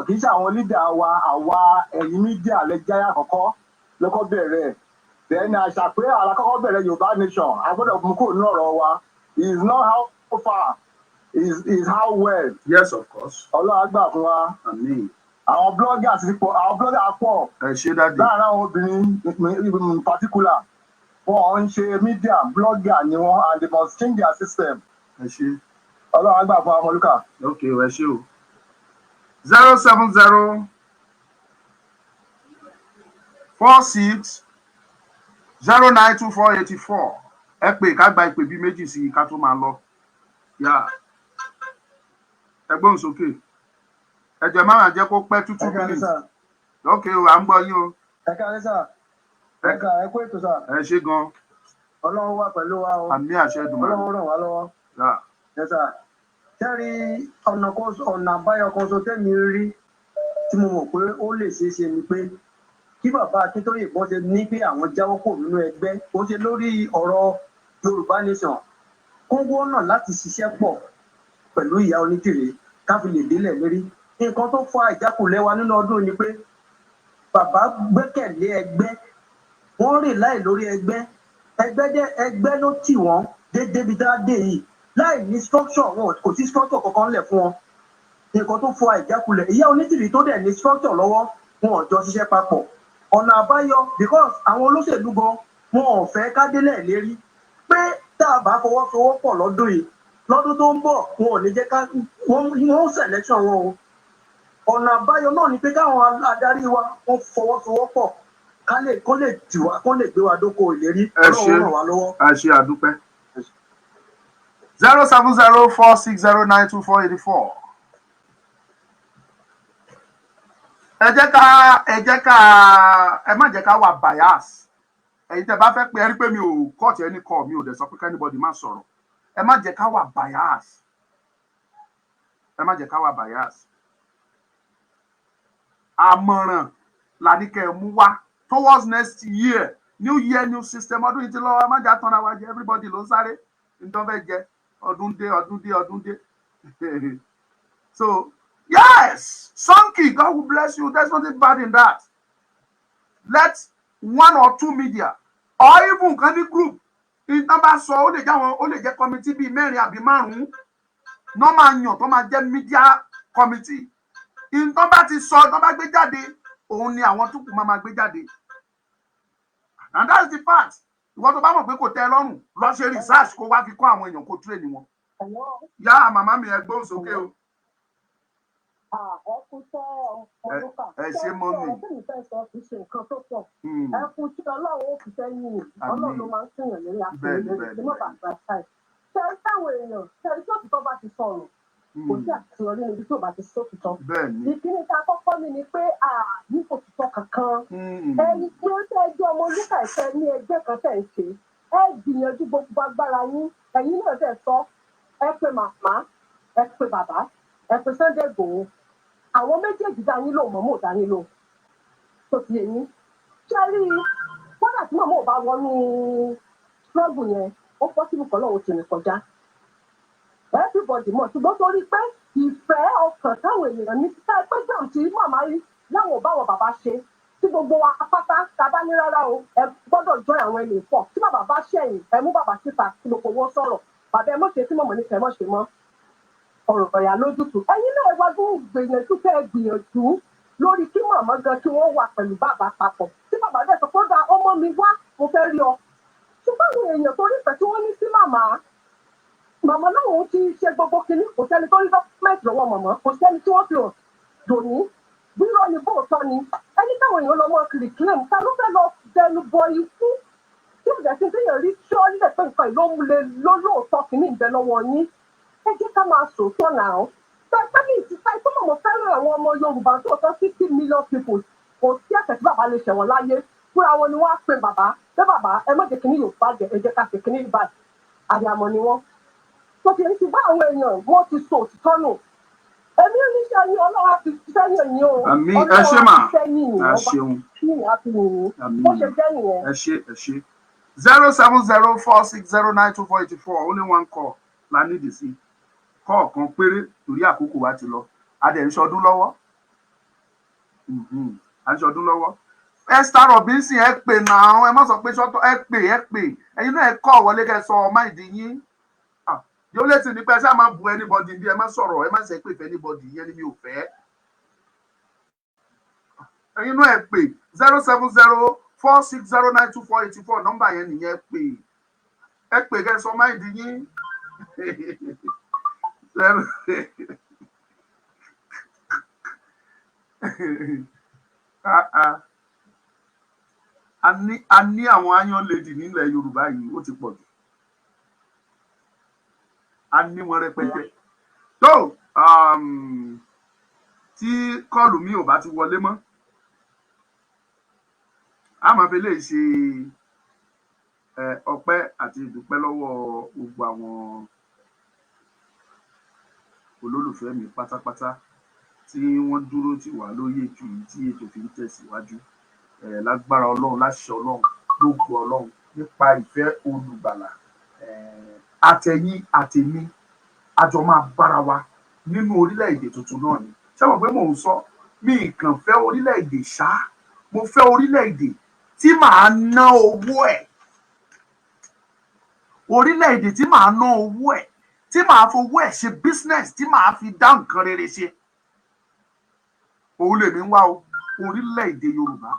kì í ṣe àwọn leader wa, àwa ẹ̀yin media lẹ jáyà àkọ́kọ́ lọ́kọ́ bẹ̀rẹ̀. Then àṣà pé àlàkọ́kọ́ bẹ̀rẹ̀ Yorùbá nation, a gbọ́dọ̀ mú kúrò nínú ọ̀rọ̀ wa. Is not how far, is how well. Yes, of course. Ọlọ́run á gbà fún wa. Àmín. Àwọn bloggers ti pọ̀, àwọn bloggers pọ̀. Ẹ ṣé, daddy. Láàárín àwọn obìnrin in particular, wọn ń ṣe media, blogger ni wọn, and they must change their system. Ẹ ṣé. Ọlọ́run á gbà fún wa, Ọmọlúkà. Ok, ẹ ṣé o. 07046092484. Ẹ pè ká gba ìpè bíi méjì sí i ká tó máa lọ. Yà, ẹ gbóhùn sókè. Ẹ jẹ́ má máa jẹ́ kó pẹ́ tútù Ẹ káalẹ́ minutes. Sà. Ok o, à ń gbọ́ yín o. Ẹ káalẹ́ sà, ẹ ká ẹ kú ètò sà. Ẹ ṣé gan. Ọlọ́run wà pẹ̀lú wa o. Àmín, àṣẹ Èdùmàrè. Ọlọ́run ràn wá lọ́wọ́. Yà. Ẹ sà, kẹ́rí ọ̀nà kan, ọ̀nà àbáyọ kan so tẹ́mi rí tí mo mọ̀ pé ó lè ṣeé ṣe ni pé kí bàbá Akíntóyè bọ́n ṣe ní pé àwọn jáwọ́ kò nínú ẹgbẹ́ ó ṣe lórí ọ̀rọ̀ Yorùbá nation, kó wọ́nà láti ṣiṣẹ́ pọ̀ pẹ̀lú ìyá Onítìrì ká fi lè délẹ̀ lérí. Nǹkan tó fa ìjákulẹ̀ wa nínú ọdún ni pé bàbá gbẹ́kẹ̀lé ẹgbẹ́, wọ́n rìn láì lórí ẹgbẹ́. Ẹgbẹ́ dẹ́ ẹgbẹ́ ló tì wọ́n dé débi tá a dé yìí láì ní structure. Wọn kò sí structure kankan lẹ̀ fún wọn. Nǹkan tó fa ìjákulẹ̀, ìyá Onítìrì tó dẹ̀ ní structure lọ́wọ́, wọn ò jọ ṣiṣẹ́ papọ̀. Ọ̀nà àbáyọ, because àwọn olóṣèlú gan wọn ò fẹ́ ká délẹ̀ lérí pé tá a bá fọwọ́sowọ́pọ̀ lọ́dún yìí, lọ́dún tó ń bọ̀ wọn ò ní jẹ́ ká wọ́n wọ́n selection wọn o. Ọ̀nà àbáyọ náà ni pé káwọn adarí wa wọ́n fọwọ́sowọ́pọ̀ ká lè kó lè tì wá, kó lè gbé wa dóko ìlérí. Ẹ ṣé. Ọlọ́run ràn wá lọ́wọ́. Ẹ ṣé, àdúpẹ́. 07046092484. Ẹ jẹ́ ká ẹ má jẹ́ ká wà bias. Ẹ̀yin tẹ́ bá fẹ́ pé ẹ rí pé mi ò cut ẹni call, mi ò dẹ̀ sọ pé anybody má sọ̀rọ̀. Ẹ má jẹ́ ká wà bias, ẹ má jẹ́ ká wà bias. Àmọ̀ràn la ní kẹ́ ẹ mú wá towards next year. New year, new system. Ọdún yìí ti lọ, ẹ má jà tán ra wa jẹ. Everybody ló ń sáré nítorí fẹ́ jẹ. Ọdún dé, ọdún dé, ọdún dé. So yes, Sonky, God will bless you. There's nothing bad in that. Let one or two media or even kan ní group ìtàn bá sọ, ó lè jẹ́ àwọn, ó lè jẹ́ committee bíi mẹ́rin àbí márùn-ún náà máa yàn tó máa jẹ́ media committee. Ìtàn bá ti sọ, ìtàn bá gbé jáde, òun ni àwọn tó kù máa máa gbé jáde, and that's the fact. Ìwọ tó bá mọ̀ pé kò tẹ́ ẹ lọ́rùn, lọ ṣe research kó wá fi kọ́ àwọn èèyàn, kó train wọn. Yá, màmá mi, ẹ gbóhùn sókè o. Kú iṣẹ́, Ọmọlúkà. Ẹ ṣé, mummy. Ọ̀rọ̀ tí mi fẹ́ sọ kì í ṣe nǹkan tó pọ̀. Ẹ kú iṣẹ́, Ọlọ́run ó fi sẹ́yìn ni. Ọlọ́run ló máa ń sèyàn lórí àpèrè lórí kí má bàa gba ṣáì. Ṣé táwọn èèyàn ṣe tí òtítọ́ bá ti sọ̀rọ̀, kò sí àṣeyọrí níbi tí ò bá ti sótìtọ́. Ìkíní ta kọ́kọ́ ní ni pé a ní òtítọ́ kankan. Ẹni tí ó tẹ́ ẹjọ́ Ọmọlúkà ìfẹ́ ní ẹgbẹ́ kan tẹ̀ ń ṣe, ẹ gbìyànjú gbogbo agbára yín. Ẹ̀yin náà tẹ̀ sọ, ẹ pe màmá, ẹ pe bàbá, ẹ pe Sunday Igboho. Àwọn méjèèjì dá yín lò, mọ̀mọ́ ò dá yín lò tó ti yé yín. Ṣé rí i, kódà tí màmá ò bá wọnú struggle yẹn, ó possible kọ́ lọ́wọ́ ti rìn kọjá. Everybody mọ̀, ṣùgbọ́n torí pé ìfẹ́ ọkàn táwọn èèyàn ní sísá pé gbàm tí màmá rí láwọn ò báwọn bàbá ṣe, tí gbogbo wa pátá ta bá ní rárá o, ẹ gbọ́dọ̀ join àwọn ẹni pọ̀. Tí bàbá bá ṣẹ̀yìn, ẹ mú bàbá síta kí gbogbo owó sọ̀rọ̀, bàbá ẹ mọ̀ ṣe tí mọ̀mọ́ ní kẹ́ ẹ mọ̀ ṣe mọ́ ọ̀rọ̀ ọ̀yà lójútùú. Ẹ̀yin náà wá gbọ́n gbìyànjú kẹ́ ẹ gbìyànjú lórí kí màmá gan kí wọ́n wà pẹ̀lú bàbá papọ̀. Tí bàbá dẹ̀ sọ pé ó da ọmọ mi wá, mo fẹ́ rí ọ. Ṣùgbọ́n àwọn èèyàn, torí ìfẹ́ tí wọ́n ní sí màmá, màmá náà ti ṣe gbogbo kinní, kò sẹ́ni tó rí document lọ́wọ́ màmá, kò sẹ́ni tí wọ́n fi hàn dòní bírọ̀ ni bóòtọ́ ni. Ẹni táwọn èèyàn lọ mọ́ kiri claim, ta ló fẹ́ lọ dẹnu bọ ikú tí ò dẹ̀ sí téèyàn rí tí ó lè pé nǹkan ìlú lè lólóòótọ́ kìíní ìbẹ lọ́wọ́ yín? Ẹ jẹ́ ká máa sòótọ́ náà. Pẹ́pẹ́ ní ìtìta ikú mọ̀mọ́ fẹ́ràn àwọn ọmọ Yorùbá tó tọ́ 60 million people, kò sí ẹ̀ṣẹ̀ tí bàbá lè ṣẹ̀wọ̀n láyé. Fúnra wọn ni wọ́n á pe bàbá pé, "Bàbá, ẹ má jẹ́ kíní Yorùbá jẹ, ẹ jẹ́ ká ṣe kíní báyìí." Àdìàmọ̀ ni wọ́n tó ti ń ṣùgbọ́n àwọn èèyàn, wọ́n ti sọ òtítọ́ nù. Èmi ò ní ṣe yín, Ọlọ́run á fi sẹ́yìn yín o. Àmín, ẹ Ọlọ́run ṣé á mà. fi sẹ́yìn yín. Ẹ Ọba ṣeun. yín á fi yìn yín. Àmín. Bó ṣe jẹ́ nìyẹn. Ẹ ṣé, ẹ ṣé. 07046092484. Only one call la nídìí sí, kọ̀ọ̀kan péré, torí àkókò wa ti lọ. A dẹ̀ ń ṣọdún lọ́wọ́. À ń ṣọdún lọ́wọ́. Esther Robinson, ẹ pè náà, ẹ má sọ pé ṣọ́tọ̀. Ẹ pè, ẹ pè. Ẹ̀yin náà, ẹ kọ́ wọlé kẹ́ sọ mind yín. Yóò lè tì ní pé ẹ ṣáà má bu anybody bí ẹ má sọ̀rọ̀, ẹ má ṣe pè fẹ́ anybody yẹn ni mi ò fẹ́. Ẹ̀yin náà, ẹ pè 07046092484. Nọ́mbà yẹn nìyẹn. Ẹ pè, ẹ pè kẹ́ sọ mind yín. Zero ah ah, a ní àwọn iron lady nílẹ̀ Yorùbá yìí, ó ti pọ̀ jù. A ní wọn rẹpẹtẹ tó. Tí call mi ò bá ti wọlé mọ́, a máa fi lè ṣe ọpẹ́ àti ìdúpẹ́ lọ́wọ́ gbogbo àwọn olólùfẹ́ mi pátápátá tí wọ́n dúró tì wá lórí ètò yìí tí ètò fi ń tẹ̀síwájú. Lágbára Ọlọ́run, láṣẹ Ọlọ́run, lógo Ọlọ́run, nípa ìfẹ́ olùgbàlà, àtẹ̀yìn àtèmi, a jọ máa bára wa nínú orílẹ̀-èdè tuntun náà ni. Ṣé mo pé mò ń sọ, mi kàn fẹ́ orílẹ̀-èdè ṣá, mo fẹ́ orílẹ̀-èdè tí màá ná owó ẹ̀, orílẹ̀-èdè tí màá ná owó ẹ̀, tí màá fowó ẹ̀ ṣe business, tí màá fi dá nǹkan rere ṣe. Òun lèmi ń wá o. Orílẹ̀-èdè Yorùbá,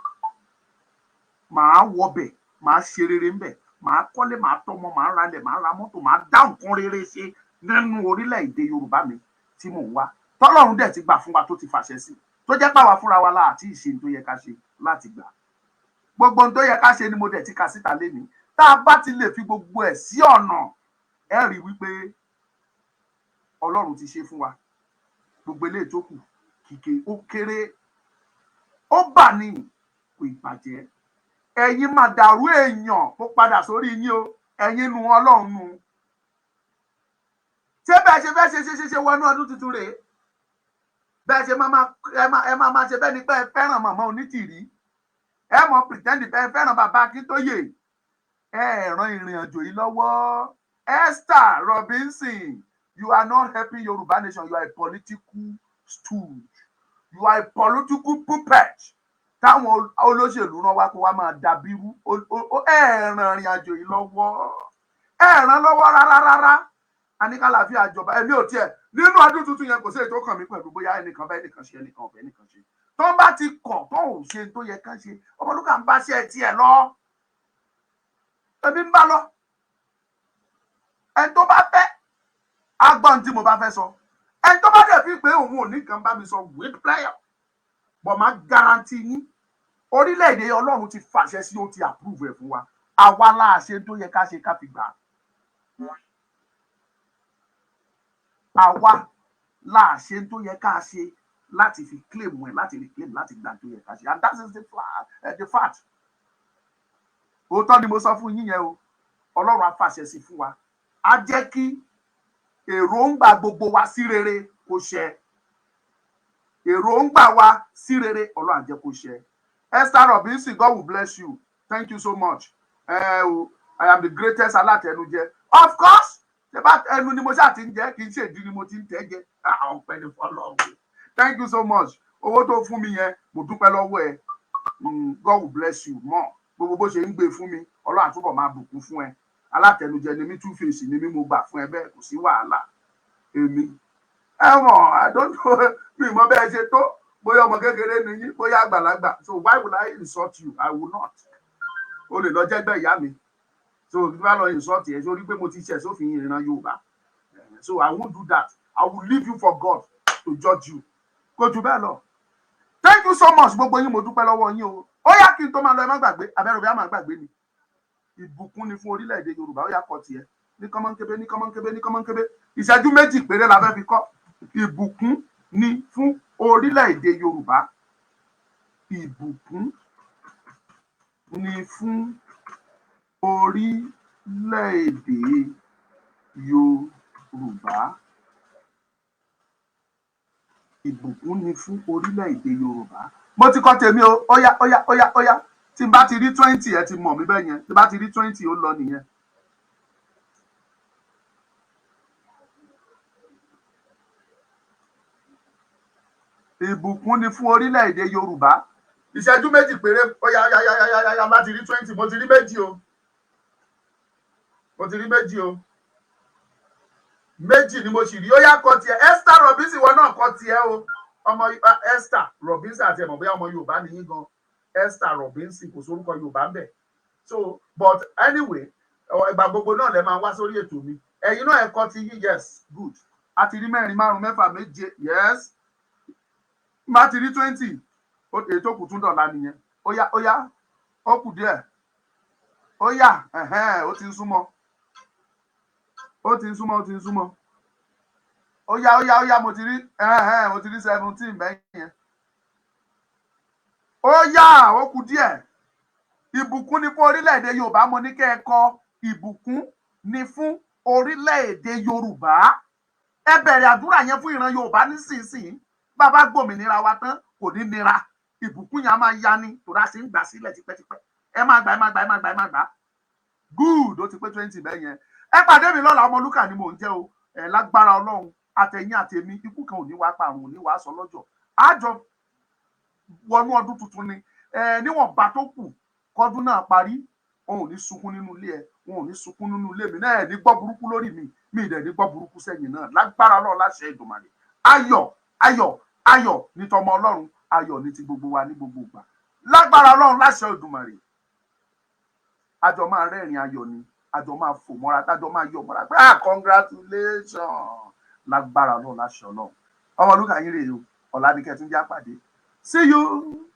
màá wọbẹ̀, màá ṣe rere ńbẹ̀, màá kọ́lé, màá tọ́mọ, màá ralẹ̀, màá ra mọ́tò, màá dá nǹkan rere ṣe nínú orílẹ̀-èdè Yorùbá mi tí mò ń wá, tọ́lọ́run dẹ̀ ti gbà fún wa, tó ti fàṣẹ sí, tó jẹ́ pàwá fúnra wa láti ìṣe tó yẹ ká ṣe láti gbà. Gbogbo ohun tó yẹ ká ṣe ni mo dẹ̀ ti kà síta lénìí. Tá a bá ti lè fi gbogbo ẹ̀ sí ọ̀nà, ẹ rí wípé Ọlọ́run ti ṣe fún wa. Gbogbo eléyìí tó kù kìkì ó kéré, ó bà ní kò ìbàjẹ́. Ẹ̀yin máa dàrú èèyàn, mo padà sórí yín o. Ẹ̀yin nu Ọlọ́run nu. Ṣé bẹ́ẹ̀ ṣe fẹ́ ṣe ṣe ṣe ṣe wọnú ọdún tuntun rèé? Bẹ́ẹ̀ ṣe máa ẹ máa máa ṣe bẹ́ẹ̀ ni pé ẹ fẹ́ràn màmá Onítìrí, ẹ mọ̀ pretend pé ẹ fẹ́ràn bàbá Akíntóyè, ẹ ràn ìrìn àjò yìí lọ́wọ́. Esther Robinson, you are not helping Yorùbá nation. You are a political stooge, you are a political puppet táwọn olóṣèlú rán wá kó wá máa dàbírú. Ẹ ràn ìrìn àjò yìí lọ́wọ́, ẹ ràn lọ́wọ́ rárá rárá. A ní kálàáfíà jọba. Ẹ̀mí ò tiẹ̀ nínú ọdún tuntun yẹn, kò sí èyí tó kàn mí pẹ̀lú bóyá ẹnìkan bá ẹnìkan ṣe, ẹnìkan ọ̀bẹ ẹnìkan ṣe. Tó ń bá ti kọ̀, tó ò ṣe tó yẹ kán ṣe, Ọmọlúkà ń bá ṣe tiẹ̀ lọ, èmi ń bá lọ. Ẹni tó bá fẹ́ agbọ́n tí mo bá fẹ́ sọ. Ẹni tó bá dẹ̀ fi pé òun ò ní kan bá mi sọ, with prayer, but máa guarantee yín, orílẹ̀-èdè Ọlọ́run ti fàṣẹ sí, ó ti approve ẹ̀ fún wa. Àwa láàṣẹ tó yẹ ká ṣe ká fi gbà á. Àwa láàṣẹ tó yẹ ká ṣe láti fi claim ẹ̀, láti reclaim, láti gbà tó yẹ ká ṣe, and that is the fact. Òótọ́ ni mo sọ fún yín yẹn o. Ọlọ́run á fàṣẹ sí fún wa, á jẹ́ kí èròǹgbà gbogbo wa sí rere kó ṣẹ. Èròǹgbà wa sí rere, Ọlọ́run á jẹ́ kó ṣẹ. Esther Robinson, God will bless you. Thank you so much. O, I am the greatest alátẹnujẹ. Of course, ṣé bá ẹnu ni mo ṣáà ti ń jẹ, kì í ṣèdí ni mo ti ń tẹ́ jẹ. Ọpẹ́ ni fọ́lọ́run. Thank you so much. Owó tó fún mi yẹn, mo dúpẹ́ lọ́wọ́ ẹ. God will bless you more. Gbogbo bó ṣe ń gbé fún mi, Ọlọ́run àtúbọ̀ máa bùkún fún ẹ. Alátẹnujẹ ni mí, two face ni mí. Mo gbà fún ẹ bẹ́ẹ̀, kò sí wàhálà. Èmi ẹ mọ̀, I don't know, mi mọ bẹ́ẹ̀ ṣe tó, bóyá ọmọ kékeré ni yín, bóyá àgbàlagbà. So why would I insult you? I will not. O lè lọ jẹ́gbẹ́ ìyá mi, so tí bá lọ insult ẹ sórí pé mo ti ṣẹ̀ sófin ìran Yorùbá, so I won't do that. I will leave you for God to judge you. Kò jù bẹ́ẹ̀ lọ. Thank you so much, gbogbo yín, mo dúpẹ́ lọ́wọ́ yín o. Ó yá, kí n tó máa lọ, ẹ má gbàgbé abẹ́rẹ́ bí a máa gbàgbé ni. Ìbùkún ni fún orílẹ̀-èdè Yorùbá. Ó yá, kọ tiẹ̀ ní kọ́mọ́nkébé, ní kọ́mọ́nkébé, ní kọ́mọ́nkébé. Ìṣẹ́jú 2 péré la fẹ́ fi kọ́. Ìbùkún ni fún orílẹ̀-èdè Yorùbá. Ìbùkún ni fún orílẹ̀-èdè Yorùbá. Ìbùkún ni fún orílẹ̀-èdè Yorùbá. Mo ti kọ́ tèmi o. Ó yá, ó yá, ó yá, ó yá. Tí n bá ti rí 20, ẹ ti mọ̀ mí bẹ́ẹ̀ yẹn. Tí n bá ti rí 20, ó lọ nìyẹn. Ìbùkún ni fún orílẹ̀-èdè Yorùbá. Ìṣẹ́jú 2 péré. Ó yá, yá, yá, yá, yá, yá. Bá ti rí 20, mo ti rí méjì o, mo ti rí méjì o. Méjì ni mo sì rí. Ó yá, kọ tiẹ̀. Esther Robinson, ìwọ náà kọ tiẹ̀ o. Ọmọ Esther Robinson, àti ẹ̀mọ̀ bóyá ọmọ Yorùbá ni yín gan. Esther Robinson, kò sórúkọ Yorùbá ń bẹ̀. So, but anyway, ìgbà gbogbo náà lẹ máa wá sórí ètò mi. Ẹ̀yin náà ẹ kọ ti yín. Yes, good. A ti rí mẹ́rin, márùn, mẹ́fà, méje. Yes, má ti rí 20, èyí tó kù tún dọ̀la nìyẹn. Ó yá, ó yá, ó kù díẹ̀. Ó yá, ó ti ń súnmọ́, ó ti ń súnmọ́, ó ti ń súnmọ́. Ó yá, ó yá, ó yá. Mo ti rí 17 bẹ́ẹ̀ yẹn. Ó yá, ó kù díẹ̀. Ìbùkún ni fún orílẹ̀-èdè Yorùbá. Mo ní kẹ́ ẹ kọ ìbùkún ni fún orílẹ̀-èdè Yorùbá. Ẹ bẹ̀rẹ̀ àdúrà yẹn fún ìran Yorùbá nísinsìnyí. Bàbá gbòmìnira wa tán, kò ní nira. Ìbùkún yẹn á máa ya ni tòrá sí ń gbà sílẹ̀ tipẹ́tipẹ́. Ẹ má gbà, ẹ má gbà, ẹ má gbà, ẹ má gbà. Good, ó ti pé 20 bẹ́ẹ̀ yẹn. Ẹ pàdé mi lọ́la. Ọmọlúkà ni mò ń jẹ́ o. Ẹ lágbára Ọlọ́run, àtẹ̀yìn àtẹ̀mí, ikú kan ò ní wá parun, ò ní wá sọ lọ́jọ́ àjọ wọnú ọdún tuntun ni. Ẹ níwọ̀nba tó kù kọ́dún náà parí, wọn ò ní sunkún nínú ilé ẹ, wọn ò ní sunkún nínú ilé mi náà. Ẹ ní gbọ́ burúkú lórí mi, mi ìdẹ̀ ní gbọ́ burúkú sẹ́yìn náà, lágbára Ọlọ́run, láṣẹ Èdùmàrè. Ayọ̀, ayọ̀, ayọ̀ ní tọmọ Ọlọ́run, ayọ̀ ní ti gbogbo wa ní gbogbo ìgbà, lágbára Ọlọ́run, láṣẹ Èdùmàrè. Àjọ máa rẹ́rìn ayọ̀ ni, àjọ máa fò mọ́ra, tájọ máa yọ̀ mọ́ra pé ah, congratulations, lágbára Ọlọ́run, láṣẹ Ọlọ́run. Ọmọlúkà yín rèé o. Ọ̀la ní kẹ́tún já pàdé. See you.